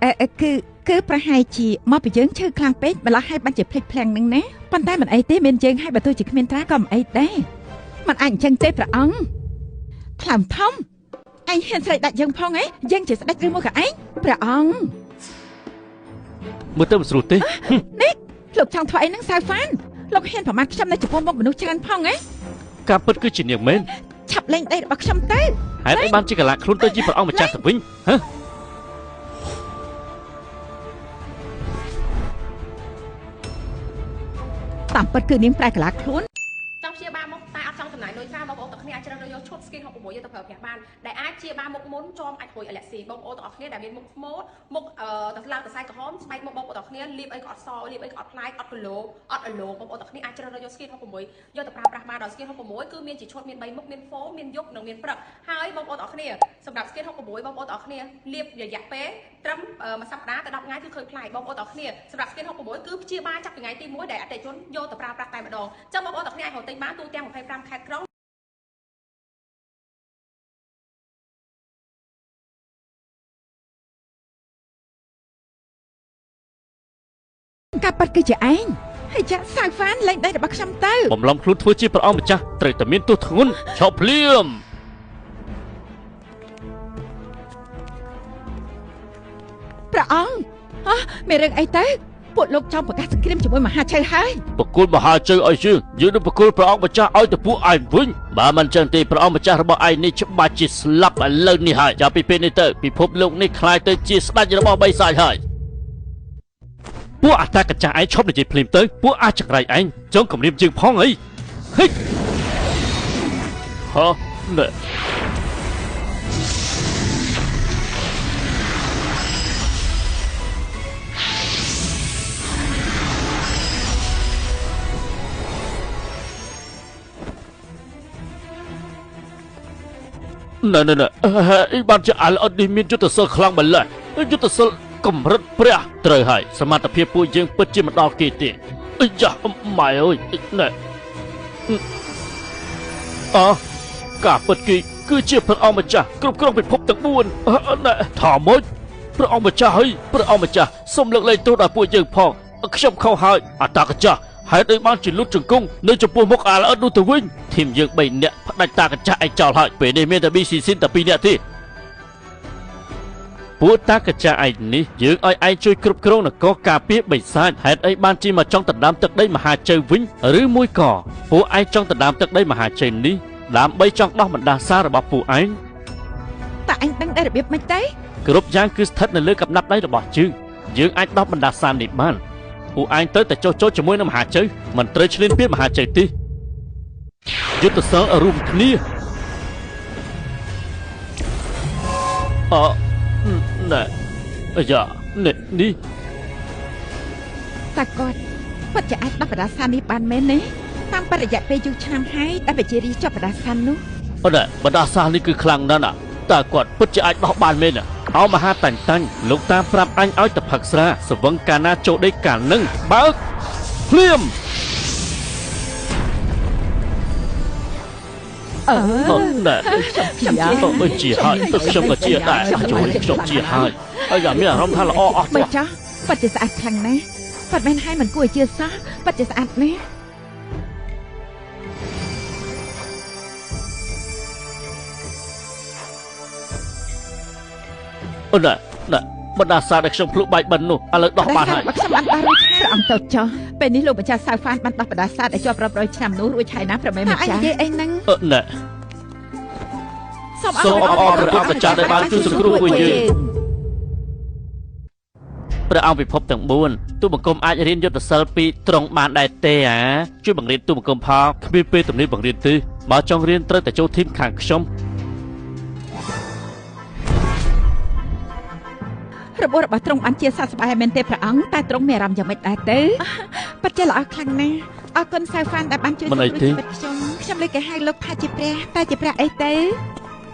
អឺគឺប្រហែលជាមកពីយើងឈឺខ្លាំងពេកម្ល៉េះហើយបានជាភ្លេចភ្លាំងនឹងណាប៉ុន្តែមិនអីទេមានយើងហើយបើទោះជាគ្មានត្រាក៏មិនអីដែរមិនអាចអញ្ចឹងទេព្រះអង្គថ្លើមធំឯងហ៊ានស្រែកដាច់យើងផងហ៎យើងជាស្ដេចឬមួយក៏ឯងព្រះអង្គ មើលទៅមិនស្រួលទេ នេះលោកចង់ធ្វើអីនឹងសៅហ្វានលោកហ៊ានប្រមាថខ្ញុំនៅចំពោះមុខមនុស្សច្រើនផងហ៎ ការពិតគឺជានាងមែន ឆាប់លេងដីរបស់ខ្ញុំទៅ ហេតុអីបានជាកលាខ្លួនទៅជាព្រះអង្គម្ចាស់ទៅវិញហ៎ តាមពិតគឺនាងប្រែកលាខ្លួន ចង់ព្យាបាលមុខតែអត់ចង់ចំណាយលុយច្រើនបងប្អូនទាំងគ្នាអាចជ្រើសរើសយកឈុត skin 66យកទៅប្រើប្រាស់បានដែលអាចព្យាបាលមុខមុនជាំអាចហួយអាឡែស៊ីបងប្អូនទាំងអស់គ្នាដែលមានមុខខ្មោចមុខទៅឡើងទៅសែក្រហមស្បែកមុខបងប្អូនទាំងគ្នាលាបអីក៏អត់សលាបអីក៏អត់ប្លែកអត់គីឡូអត់អឡូបងប្អូនទាំងគ្នាអាចជ្រើសរើសយក skin 66យកទៅប្រើប្រាស់បានដល់ skin 66គឺមានជាឈុតមាន3មុខមាន foam មានយប់និងមានព្រឹកហើយបងប្អូនទាំងអស់គ្នាសម្រាប់ skin 66បងប្អូនទាំងអស់គ្នាលាបរយៈពេលត្រឹមមួយសប្តាហ៍ទៅ10ថ្ងៃគឺឃើញប្លែកបងប្អូនទាំងអស់គ្នាសម្រាប់ skin 66គឺព្យាបាលចាប់ពីថ្ងៃទី1ដែលអតិថិជនយកទៅប្រើប្រាស់តែម្ដងចឹងបងប្អូនទាំងគ្នាអាចរកទិញបានទូទាំង25ខេត្តក្រុង ការប៉ັດគឺជាឯងហើយចាក់សៅហ្វានលេងដីរបស់ខ្ញុំទៅ បំឡំខ្លួនធ្វើជាព្រះអង្គម្ចាស់ត្រូវតែមានទោសធ្ងន់ឆប់ភ្លាម ព្រះអង្គហ៎មានរឿងអីទៅពួកលោកចង់ប្រកាសសង្គ្រាមជាមួយមហាជើហើយ ប្រគល់មហាជើឲ្យយើងយើងនឹងប្រគល់ព្រះអង្គម្ចាស់ឲ្យទៅពួកឯងវិញបើមិនចឹងទេព្រះអង្គម្ចាស់របស់ឯងនេះច្បាស់ជាស្លាប់ឥឡូវនេះហើយចាប់ពីពេលនេះទៅពិភពលោកនេះក្លាយទៅជាស្ដេចរបស់បិសាចហើយពួកអាតាកចាស់ឯងឈប់និយាយភ្លាមទៅពួកអាចចង្រៃឯងចង់គំរាមយើងផងអីហិចហ៎ណែណែណែណែអីបានជាអាល់អត់នេះមានយុទ្ធសិលខ្លាំងម្ល៉េះយុទ្ធសិលកម្រិតព្រះត្រូវហើយសមត្ថភាពពួកយើងពិតជាមិនដល់គេទេអីយ៉ាម៉ែអើយណែអើការពិតគេគឺជាព្រះអង្គម្ចាស់គ្រប់គ្រងពិភពទាំង4ណែថាម៉េចព្រះអង្គម្ចាស់ហើយព្រះអង្គម្ចាស់សូមលើកលែងទោសដល់ពួកយើងផងខ្ញុំខុសហើយអតាកចាស់ហេតុអីបានជាលុតជង្គង់នៅចំពោះមុខអាល់អត់នោះទៅវិញធីមយើង3នាក់ផ្ដាច់តាកចាស់ឯងចោលហើយពេលនេះមានតែ BCC តែ2នាក់ទេពួកតាកចាស់ឯងនេះយើងឲ្យឯងជួយគ្រប់គ្រងនគរការពារបិសាចហេតុអីបានជាមកចង់ដណ្ដើមទឹកដីមហាជ័យវិញឬមួយក៏ពួកឯងចង់ដណ្ដើមទឹកដីមហាជ័យនេះដើម្បីចង់ដោះបណ្ដាសារបស់ពួកឯង តើឯងដឹងដែររបៀបម៉េចទេ គ្រប់យ៉ាងគឺស្ថិតនៅលើកំណាប់ដៃរបស់យើងយើងអាចដោះបណ្ដាសានេះបានពួកឯងទៅតែចុះចូលជាមួយនឹងមហាជ័យមិនត្រូវឈ្លានពានមហាជ័យទេយុទ្ធសាស្ត្ររួមគ្នាអណែអាយ៉ានេះនេះ តើគាត់ពិតជាអាចដោះបណ្ដាសានេះបានមែនទេ តាមបរិយាពេលយូរឆ្នាំហើយដែលបជារាជជាប់បណ្ដាសានោះអត់បណ្ដាសានេះគឺខ្លាំងណាស់ណាតើគាត់ពិតជាអាចដោះបានមែនអោមហាតាញ់តាញ់លោកតាប្រាប់អញឲ្យទៅផឹកស្រាសវឹងកាលណាចូលដេកកាលនឹងបើកភ្លាមអឺណែខ្ញុំជាហើយខ្ញុំក៏ជាដែរជួយខ្ញុំជាហើយហើយយ៉ាងមានអារម្មណ៍ថាល្អអស់មិនចាស់ពិតជាស្អាតខ្លាំងណាស់ពិតមែនហើយមិនគួរឲ្យជឿសោះពិតជាស្អាតណាស់អូនណែបណ្ដាសាដែលខ្ញុំភ្លុកបាយបិណ្ឌនោះឥឡូវដោះបានហើយខ្ញុំបានដោះរួចព្រះអង្គតូចចុះពេលនេះលោកម្ចាស់សៅហ្វានបានដោះបណ្ដាសាដែលជាប់រាប់រយឆ្នាំនោះរួចហើយណាព្រះមេម្ចាស់និយាយអីហ្នឹងណែសូមអបអរព្រះអង្គម្ចាស់ដែលបានជួយសង្គ្រោះពួកយើងព្រះអង្គពិភពទាំង4ទូបង្គំអាចរៀនយុទ្ធសិលពីត្រង់បានដែរទេអាជួយបង្រៀនទូបង្គំផងគ្មានពេលទំនេរបង្រៀនទេបើចង់រៀនត្រូវតែចូលធីមខាងខ្ញុំរបួសរបស់ទ្រង់បានជាសះស្បើយមែនទេព្រះអង្គតែទ្រង់មានអារម្មណ៍យ៉ាងម៉េចដែរទៅពិតជាល្អខ្លាំងណាស់អរគុណសៅហ្វានដែលបានជួយសង្គ្រោះជីវិតខ្ញុំខ្ញុំលើកគេហៅលោកថាជាព្រះតែជាព្រះអីទៅ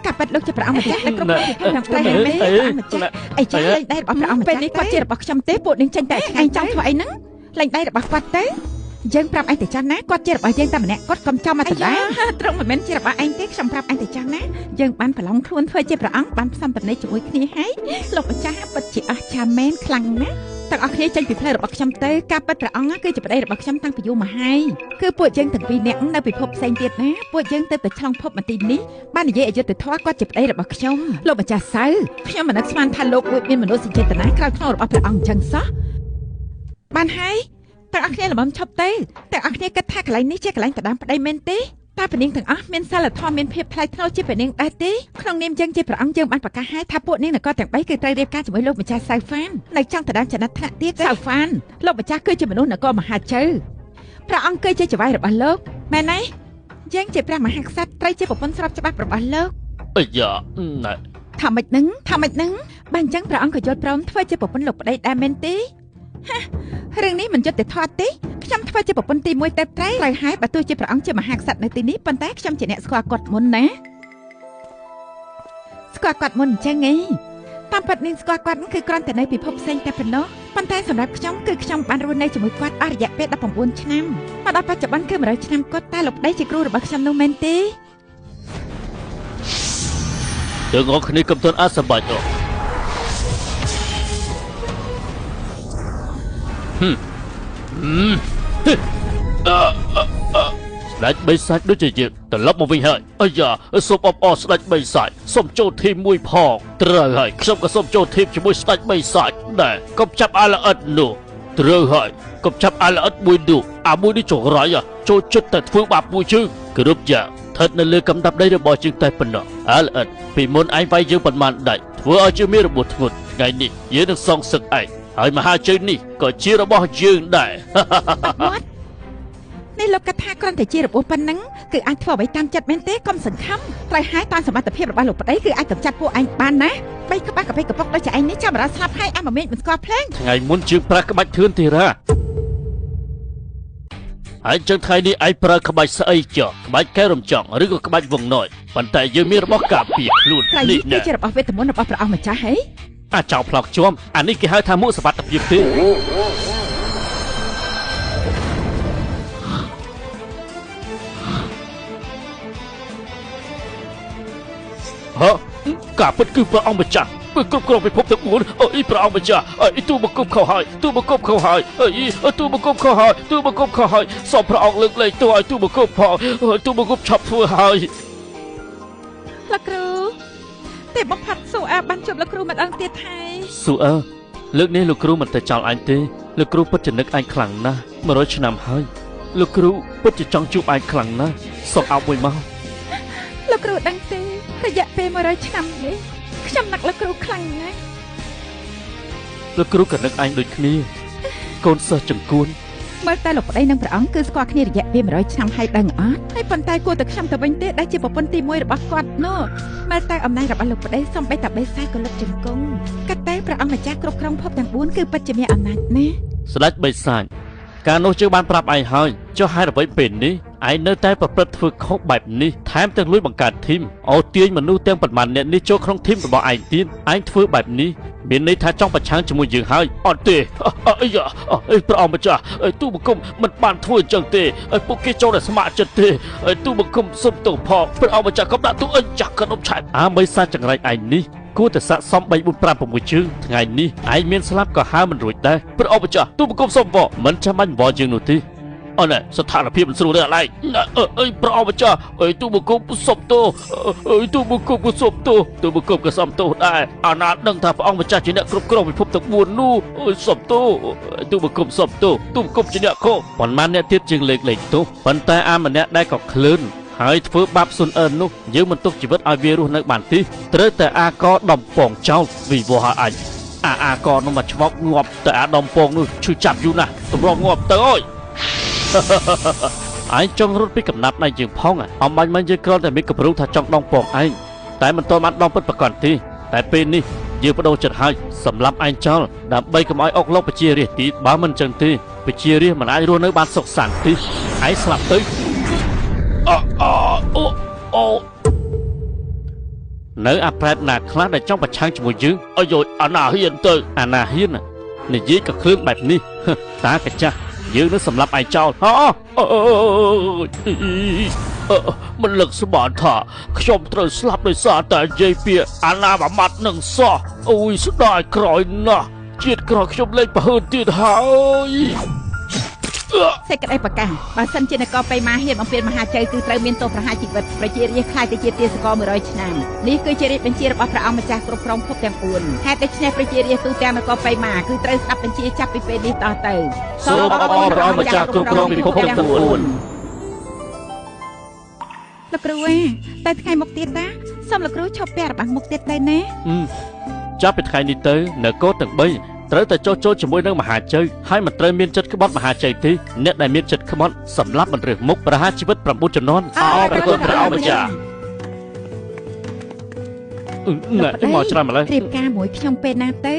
កាពិតលោកជាព្រះអង្គម្ចាស់តែគ្រប់គ្រងពិភពទាំងព្រះមែនព្រះអង្គម្ចាស់អីចាលេងដៃរបស់ព្រះអង្គម្ចាស់ពេលនេះគាត់ជារបស់ខ្ញុំទេពួកនឹងចេញតែឯងចង់ធ្វើអីហ្នឹងលេងដៃរបស់គាត់ទៅយើងប្រាប់ឯងទៅចាស់ណាគាត់ជារបស់យើងតែម្នាក់គាត់កុំចំមកដដែលទ្រង់មិនមែនជារបស់ឯងទេខ្ញុំប្រាប់ឯងទៅចាស់ណាយើងបានប្រឡងខ្លួនធ្វើជាព្រះអង្គបានផ្សំតំណែងជាមួយគ្នាហើយលោកម្ចាស់ពិតជាអស្ចារ្យមែនខ្លាំងណាស់ទាំងអស់គ្នាចេញពីផ្លូវរបស់ខ្ញុំទៅការពិតព្រះអង្គគឺជាប្តីរបស់ខ្ញុំតាំងពីយូរមកហើយគឺពួកយើងទាំងពីរនាក់នៅពិភពផ្សេងទៀតណាពួកយើងទៅតែឆ្លងភពមន្ទីរនេះបាននិយាយអយុត្តិធម៌គាត់ជាប្តីរបស់ខ្ញុំលោកម្ចាស់សៅខ្ញុំមិននឹកស្មានថាលោកលួចមានមនោសញ្ចេតនាក្រៅខ្នងរបស់ព្រះអង្គអញ្ចឹងសោះបានហើយទាំងអស់គ្នាល្មមឈប់ទៅទាំងអស់គ្នាគិតថាកន្លែងនេះជាកន្លែងដណ្ដើមប្តីមែនទេតើព្រះនាងទាំងអស់មានសិលធម៌មានភាពថ្លៃថ្នូរជាព្រះនាងដែរទេក្នុងនាមយើងជាព្រះអង្គយើងបានប្រកាសឲ្យថាពួកនាងនគរទាំង3គឺត្រូវរៀបការជាមួយលោកម្ចាស់សៅហ្វាននៅចង់ដណ្ដើមចំណាត់ថ្នាក់ទៀតសៅហ្វានលោកម្ចាស់គឺជាមនុស្សនគរមហាជៅព្រះអង្គគឺជាចៅហ្វាយរបស់លោកមែនទេយើងជាព្រះមហាក្សត្រត្រូវជាប្រពន្ធស្របច្បាប់របស់លោកអាយ៉ាណែថាម៉េចនឹងថាម៉េចនឹងបើអញ្ចឹងព្រះអង្គក៏យល់ព្រមធ្វើជាប្រពន្ធលោកប្តីដែរមែនទេហារឿងនេះមិនយុត្តិធម៌ទេខ្ញុំធ្វើជាប្រពន្ធទី1តែត្រូវហើយបើទោះជាព្រះអង្គជាមហាក្សត្រនៅទីនេះប៉ុន្តែខ្ញុំជាអ្នកស្គាល់គាត់មុនណាស្គាល់គាត់មុនអញ្ចឹងឯងតាមពិតនាងស្គាល់គាត់គឺគ្រាន់តែនៅពិភពផ្សេងតែប៉ុណ្ណោះប៉ុន្តែសម្រាប់ខ្ញុំគឺខ្ញុំបានរស់នៅជាមួយគាត់អស់រយៈពេល19ឆ្នាំមកដល់បច្ចុប្បន្នគឺ100ឆ្នាំគាត់តែលោកប្តីជាគ្រូរបស់ខ្ញុំនោះមែនទេទាំងអស់គ្នាកុំទាន់អសប្បាយអស់ស្ដេចបីសាច់ដូចជាយើងត្រឡប់មកវិញហើយអាយ៉ាសូមអបអរស្ដេចបីសាច់សូមចូលធីមមួយផងត្រូវហើយខ្ញុំក៏សូមចូលធីមជាមួយស្ដេចបីសាច់ដែរកុំចាប់អាល្អិតនោះត្រូវហើយកុំចាប់អាល្អិតមួយនោះអាមួយនេះចង្រៃចូលចិត្តតែធ្វើបាបពួកយើងគ្រប់យ៉ាងស្ថិតនៅលើកំដាប់ដីរបស់យើងតែប៉ុណ្ណោះអាល្អិតពីមុនឯងវាយយើងប៉ុន្មានដាច់ធ្វើឲ្យយើងមានរបួសធ្ងន់ថ្ងៃនេះយើងនឹងសងសឹកឯងហើយមហាជ័យនេះក៏ជារបស់យើងដែរនេះលោកកថាគ្រាន់តែជារបួសប៉ុណ្ណឹងគឺអាចធ្វើអ្វីតាមចិត្តមែនទេកុំសង្ឃឹមត្រូវហើយតាមសមត្ថភាពរបស់លោកប្តីគឺអាចកម្ចាត់ពួកឯងបានណាបីក្បាស់កបិកប៉ុកដូចជាឯងនេះចាំរ៉ាស្លាប់ហើយអាមមេឃមិនស្គាល់ភ្លេងថ្ងៃមុនយើងប្រើក្បាច់ធឿនធីរ៉ាហើយចឹងថ្ងៃនេះឯងប្រើក្បាច់ស្អីចុះក្បាច់កែរំចង់ឬក៏ក្បាច់វងណយប៉ុន្តែយើងមានរបស់ការពារខ្លួននេះគឺជារបស់វេទមន្តរបស់ព្រះអង្គម្ចាស់ហីអាចោផ្លោកជាំអានេះគេហៅថាមួកសុវត្ថិភាពទេហ៎ការពិតគឺព្រះអង្គម្ចាស់គឺគ្រប់គ្រងពិភពទាំង4អីព្រះអង្គម្ចាស់អីទូបង្គំខុសហើយទូបង្គំខុសហើយអីទូបង្គំខុសហើយទូបង្គំខុសហើយសូមព្រះអង្គលើកលែងទោសឲ្យទូបង្គំផងទូបង្គំឆាប់ធ្វើហើយលោកគ្រូទេបំផាត់ស៊ូអើបានជួបលោកគ្រូម្ដងទៀតហើយស៊ូអើលើកនេះលោកគ្រូមិនទៅចោលអញទេលោកគ្រូពិតជានឹកអញខ្លាំងណាស់100ឆ្នាំហើយលោកគ្រូពិតជាចង់ជួបអញខ្លាំងណាស់សូមអោបមួយមកលោកគ្រូដឹងទេរយៈពេល100ឆ្នាំនេះខ្ញុំនឹកលោកគ្រូខ្លាំងណាស់លោកគ្រូក៏នឹកអញដូចគ្នាកូនសិស្សចង្គួនមើលតែលោកប្តីនិងព្រះអង្គគឺស្គាល់គ្នារយៈពេល100ឆ្នាំហើយដឹងអត់ហើយប៉ុន្តែគួរតែខ្ញុំទៅវិញទេដែលជាប្រពន្ធទី1របស់គាត់នោះមើលតែអំណាចរបស់លោកប្តីសំបីតែបេសាយក៏លុបជង្គង់កាត់តែព្រះអង្គម្ចាស់គ្រប់គ្រងភពទាំង4គឺពិតជាមានអំណាចណាស់ស្ដេចបេសាច កាលនោះយើងបានប្រាប់ឯងហើយចុះហេតុអ្វីពេលនេះឯងនៅតែប្រព្រឹត្តធ្វើខុសបែបនេះថែមទាំងលួចបង្កើតធីមអូទាញមនុស្សទាំងប៉ុន្មានអ្នកនេះចូលក្នុងធីមរបស់ឯងទៀតឯងធ្វើបែបនេះមានន័យថាចង់ប្រឆាំងជាមួយយើងហើយអត់ទេអីអីព្រះអង្គម្ចាស់ទូបង្គំមិនបានធ្វើអញ្ចឹងទេពួកគេចូលតែស្ម័គ្រចិត្តទេទូបង្គំសុំទោសផងព្រះអង្គម្ចាស់កុំដាក់ទូអីចាស់កុំឆែបអាមីសាចង្រៃឯងនេះគួរតែស័កសម3 4 5 6ជើងថ្ងៃនេះឯងមានស្លាប់ក៏ហើមិនរួចដែរព្រះអង្គម្ចាស់ទូបង្គំសុំវមិនចាំបាច់វយើងនោះទេអូនស្ថានភាពមិនស្រួលទេអឡែកអើយព្រះអង្គម្ចាស់អើយទូបង្គំសុំទោសអើយទូបង្គំក៏សុំទោសទូបង្គំក៏សុំទោសដែរអាណាដឹងថាព្រះអង្គម្ចាស់ជាអ្នកគ្រប់គ្រងពិភពទាំង4នោះអើយសុំទោសទូបង្គំសុំទោសទូបង្គំជាអ្នកខុសប៉ុន្មានអ្នកទៀតជាងលើកលែងទោសប៉ុន្តែអាម្នាក់ដែរក៏ក្លឿនហើយធ្វើបាបសុនអឿននោះយើងមិនទុកជីវិតឲ្យវារស់នៅបានទេត្រូវតែអាកដំពងចោលវិវត្តឲ្យអញអាកនោះមកឆ្វក់ងាប់តែអាដំពងនោះឈឺចាប់យូរណាស់ទម្រាំងាប់ទៅអើយឯងចង់រត់ពីកំណាប់ដៃយើងផងអំបាញ់មិញយើងគ្រាន់តែមានកម្រុងថាចង់ដងពងឯងតែមិនទាន់បានដងពិតប្រាកដទេតែពេលនេះយើងបដូរចិត្តហើយសម្រាប់ឯងចោលដើម្បីកុំឲ្យអុកលោកប្រជារាស្ត្រទៀតបើមិនចឹងទេប្រជារាស្ត្រមិនអាចរស់នៅបានសុខសាន្តទេឯងស្លាប់ទៅអូអូនៅអាប្រែតណាខ្លះដែលចង់ប្រឆាំងជាមួយយើងអាយអាណាហ៊ានទៅអាណាហ៊ាននិយាយក៏គ្រឿងបែបនេះតាកាចាស់យើងនឹងសម្លាប់ឯងចោលមិនលឹកស្មានថាខ្ញុំត្រូវស្លាប់ដោយសារតែនិយាយពាក្យអាណាមួយម៉ាត់នឹងសោះអូយស្ដាយក្រោយណាស់ជាតិក្រោយខ្ញុំលែងប្រហើនទៀតហើយសេចក្តីប្រកាសបើសិនជានគរបៃម៉ាហ៊ានបំពេញមហាជ័យគឺត្រូវមានទោសប្រហារជីវិតប្រជារាស្ត្រខ្លាចទៅជាទាសករ100ឆ្នាំនេះគឺជារាជបញ្ជារបស់ព្រះអង្គម្ចាស់គ្រប់គ្រងភពទាំង4ហេតុដូច្នេះប្រជារាស្ត្រទូទាំងនគរបៃម៉ាគឺត្រូវស្ដាប់បញ្ជាចាប់ពីពេលនេះតទៅសូមអបអរព្រះអង្គម្ចាស់គ្រប់គ្រងពិភពទាំង4លោកគ្រូតែថ្ងៃមុខទៀតតាសូមលោកគ្រូឈប់ពាក់របាំងមុខទៀតទៅណាចាប់ពីថ្ងៃនេះទៅនគរទាំង3ត្រូវតែចុះចូលជាមួយនឹងមហាជ័យហើយមិនត្រូវមានចិត្តក្បត់មហាជ័យទេអ្នកដែលមានចិត្តក្បត់សម្លាប់មិនរើសមុខប្រហារជីវិត9ជំនាន់អរព្រះគុណព្រះអង្គម្ចាស់ណែមកច្រើនម្ល៉េះរៀបការមួយខ្ញុំពេលណាទៅ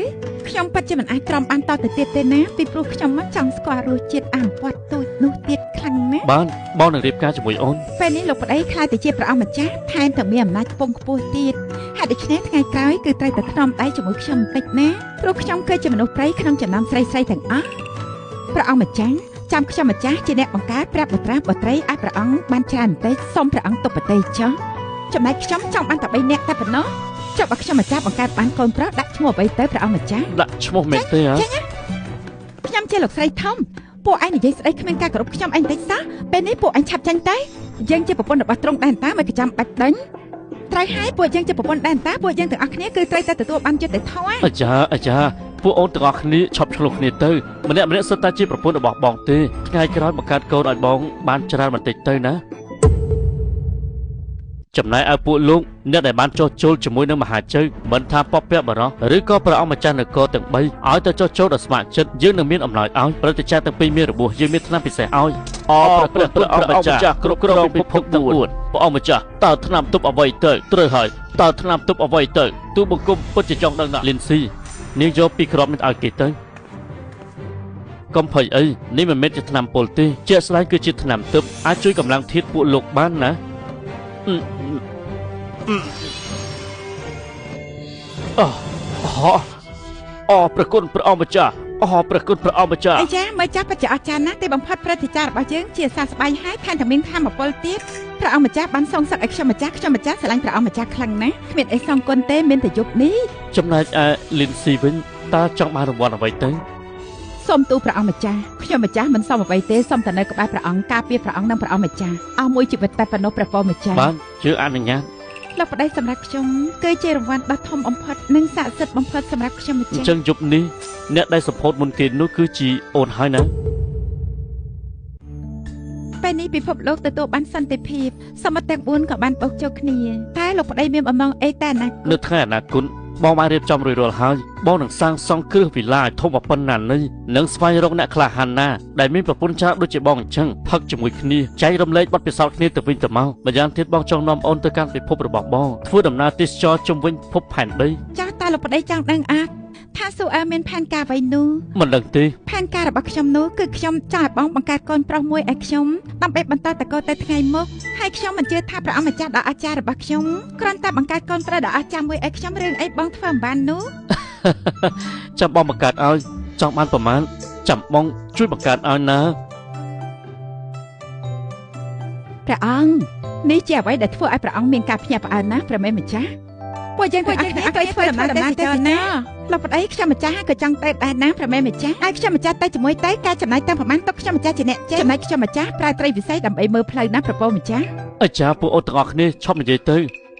ខ្ញុំពិតជាមិនអាចទ្រាំបានតទៅទៀតទេណាពីព្រោះខ្ញុំមកចង់ស្គាល់រសជាតិអាំពាត់ទូចនោះទៀតខ្លាំងណាស់បានបងនឹងរៀបការជាមួយអូនពេលនេះលោកប្តីខ្លាចទៅជាព្រះអង្គម្ចាស់ថែមទាំងមានអំណាចខ្ពង់ខ្ពស់ទៀតហេតុដូច្នេះថ្ងៃក្រោយគឺត្រូវតែថ្នមដៃជាមួយខ្ញុំបន្តិចណាព្រោះខ្ញុំគឺជាមនុស្សព្រៃក្នុងចំណោមស្រីស្រីទាំងអស់ព្រះអង្គម្ចាស់ចាំខ្ញុំម្ចាស់ជាអ្នកបង្កើតព្រះបុត្រាបុត្រីឲ្យព្រះអង្គបានច្រើនបន្តិចសូមព្រះអង្គទុកប្រតិចុះចំណែកខ្ញុំចង់បានតែ3នាក់តែប៉ុណ្ណោះចុះបើខ្ញុំម្ចាស់បង្កើតបានកូនប្រុសដាក់ឈ្មោះអ្វីទៅព្រះអង្គម្ចាស់ដាក់ឈ្មោះមែនទេហ៎ខ្ញុំជាលោកស្រីធំពួកឯងនិយាយស្ដីគ្មានការគោរពខ្ញុំឯងតិចសោះពេលនេះពួកឯងឆាប់ចាញ់ទៅយើងជាប្រពន្ធរបស់ទ្រង់ដែនតាមិនក៏ចាំបាច់ដេញត្រូវហើយពួកយើងជាប្រពន្ធដែនតាពួកយើងទាំងអស់គ្នាគឺត្រូវតែទទួលបានយុត្តិធម៌អាចាអាចាពួកអូនទាំងអស់គ្នាឆាប់ឆ្លោះគ្នាទៅម្នាក់ម្នាក់សុទ្ធតែជាប្រពន្ធរបស់បងទេថ្ងៃក្រោយបង្កើតកូនឲ្យបងបានច្រើនបន្តិចទៅណាចំណែកឲ្យពួកលោកអ្នកដែលបានចុះចូលជាមួយនឹងមហាជ័យមិនថាពពកបរោះឬក៏ព្រះអង្គម្ចាស់នគរទាំង3ឲ្យទៅចុះចូលដល់ស្ម័គ្រចិត្តយើងនឹងមានអំណោយឲ្យព្រឹទ្ធាចារ្យទាំងពីរមានរបួសយើងមានថ្នាំពិសេសឲ្យអរព្រះគុណព្រះអង្គម្ចាស់គ្រប់គ្រងពិភពទាំង4ព្រះអង្គម្ចាស់តើថ្នាំទប់អ្វីទៅត្រូវហើយតើថ្នាំទប់អ្វីទៅទូបង្គំពិតជាចង់ដឹងណាស់លិនស៊ីនាងយកពីក្របនេះឲ្យគេទៅកុំភ័យអីនេះមិនមែនជាថ្នាំពុលទេជាក់ស្ដែងគឺជាថ្នាំទប់អាចជួយកម្លាំងធាតុពួកលោកបានណាអរព្រះគុណព្រះអង្គម្ចាស់អរព្រះគុណព្រះអង្គម្ចាស់អាចាមើលចាស់ពិតជាអស្ចារ្យណាស់ទេបំផុតព្រឹទ្ធាចារ្យរបស់យើងជាសាស្បាយហើយថែមទាំងមានធម៌ពលទៀតព្រះអង្គម្ចាស់បានសងសឹកឲ្យខ្ញុំម្ចាស់ខ្ញុំម្ចាស់ស្រឡាញ់ព្រះអង្គម្ចាស់ខ្លាំងណាស់គ្មានអីសងគុណទេមានតែយប់នេះចំណែកឯលីនស៊ីវិញតើចង់បានរង្វាន់អ្វីទៅសូមទូលព្រះអង្គម្ចាស់ខ្ញុំម្ចាស់មិនសមអ្វីទេសូមតែនៅក្បែរព្រះអង្គការពារព្រះអង្គនិងព្រះអង្គម្ចាស់អស់មួយជីវិតតែប៉ុណ្ណោះព្រះពរម្ចាស់បានជឿអនុញ្ញាតលោកប្តីសម្រាប់ខ្ញុំគឺជារង្វាន់ដ៏ធំបំផុតនិងស័ក្តិសិទ្ធិបំផុតសម្រាប់ខ្ញុំម្ចាស់អញ្ចឹងយប់នេះអ្នកដែលសម្ពោធមុនគេនោះគឺជាអូនហើយណាពេលនេះពិភពលោកទទួលបានសន្តិភាពសមុទ្រទាំង4ក៏បានបោកចូលគ្នាតែលោកប្តីមានបំណងអីតែអនាគតនៅថ្ងៃអនាគតបងបានរៀបចំរួចរាល់ហើយបងនឹងសាងសង់គ្រឹះវិឡាឲ្យធំប៉ុណ្ណានេះនិងស្វែងរកអ្នកក្លាហានណាដែលមានប្រពន្ធច្រើនដូចជាបងអញ្ចឹងផឹកជាមួយគ្នាចែករំលែកបទពិសោធន៍គ្នាទៅវិញទៅមកម្យ៉ាងទៀតបងចង់នាំអូនទៅកាន់ពិភពរបស់បងធ្វើដំណើរទេសចរជុំវិញភពផែនដីចាស់តើលោកប្តីចង់ដឹងអត់ ថាស៊ូអើមានផែនការអ្វីនោះ មិនដឹងទេ ផែនការរបស់ខ្ញុំនោះគឺខ្ញុំចង់ឲ្យបងបង្កើតកូនប្រុសមួយឲ្យខ្ញុំដើម្បីបន្តតកូលទៅថ្ងៃមុខហើយខ្ញុំមិនជឿថាព្រះអង្គម្ចាស់ដ៏អស្ចារ្យរបស់ខ្ញុំគ្រាន់តែបង្កើតកូនប្រុសដ៏អស្ចារ្យមួយឲ្យខ្ញុំរឿងអីបងធ្វើមិនបាននោះ ចាំបងបង្កើតឲ្យចង់បានប្រមាណចាំបងជួយបង្កើតឲ្យណា ព្រះអង្គនេះជាអ្វីដែលធ្វើឲ្យព្រះអង្គមានការភ្ញាក់ផ្អើលណាស់ព្រះមេម្ចាស់ពួកយើងទាំងអស់គ្នាត្រូវធ្វើដំណើរទេសចរណាលោកប្តីខ្ញុំម្ចាស់ក៏ចង់ទៅដែរណាព្រះមេម្ចាស់ឲ្យខ្ញុំម្ចាស់ទៅជាមួយទៅការចំណាយតាមប្រមាណទុកខ្ញុំម្ចាស់ជាអ្នកចេះចំណែកខ្ញុំម្ចាស់ប្រើត្រីវិស័យដើម្បីមើលផ្លូវណាប្រពោម្ចាស់ អាចារ្យពួកអូនទាំងអស់គ្នាឈប់និយាយទៅ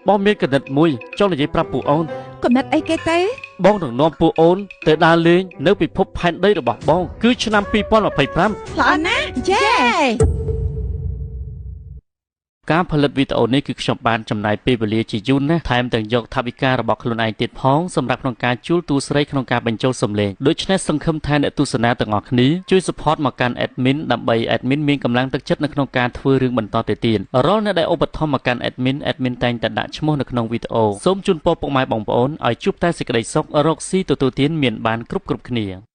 បងមានគណិតមួយចង់និយាយប្រាប់ពួកអូន គំនិតអីគេទៅ បងនឹងនាំពួកអូនទៅដើរលេងនៅពិភពផែនដីរបស់បងគឺឆ្នាំ2025 ល្អណាស់យេ ការផលិតវីដេអូនេះគឺខ្ញុំបានចំណាយពេលវេលាជាយូរណាស់ថែមទាំងយកថវិការបស់ខ្លួនឯងទៀតផងសម្រាប់ក្នុងការជួលតួស្រីក្នុងការបញ្ចូលសំឡេងដូច្នេះសង្ឃឹមថាអ្នកទស្សនាទាំងអស់គ្នាជួយ support មកកាន់ admin ដើម្បី admin មានកម្លាំងទឹកចិត្តនៅក្នុងការធ្វើរឿងបន្តទៅទៀតរាល់អ្នកដែលឧបត្ថម្ភមកកាន់ admin admin តែងតែដាក់ឈ្មោះនៅក្នុងវីដេអូសូមជូនពរពុកម៉ែបងប្អូនឲ្យជួបតែសេចក្តីសុខរកស៊ីទទួលទានមានបានគ្រប់ៗគ្នា។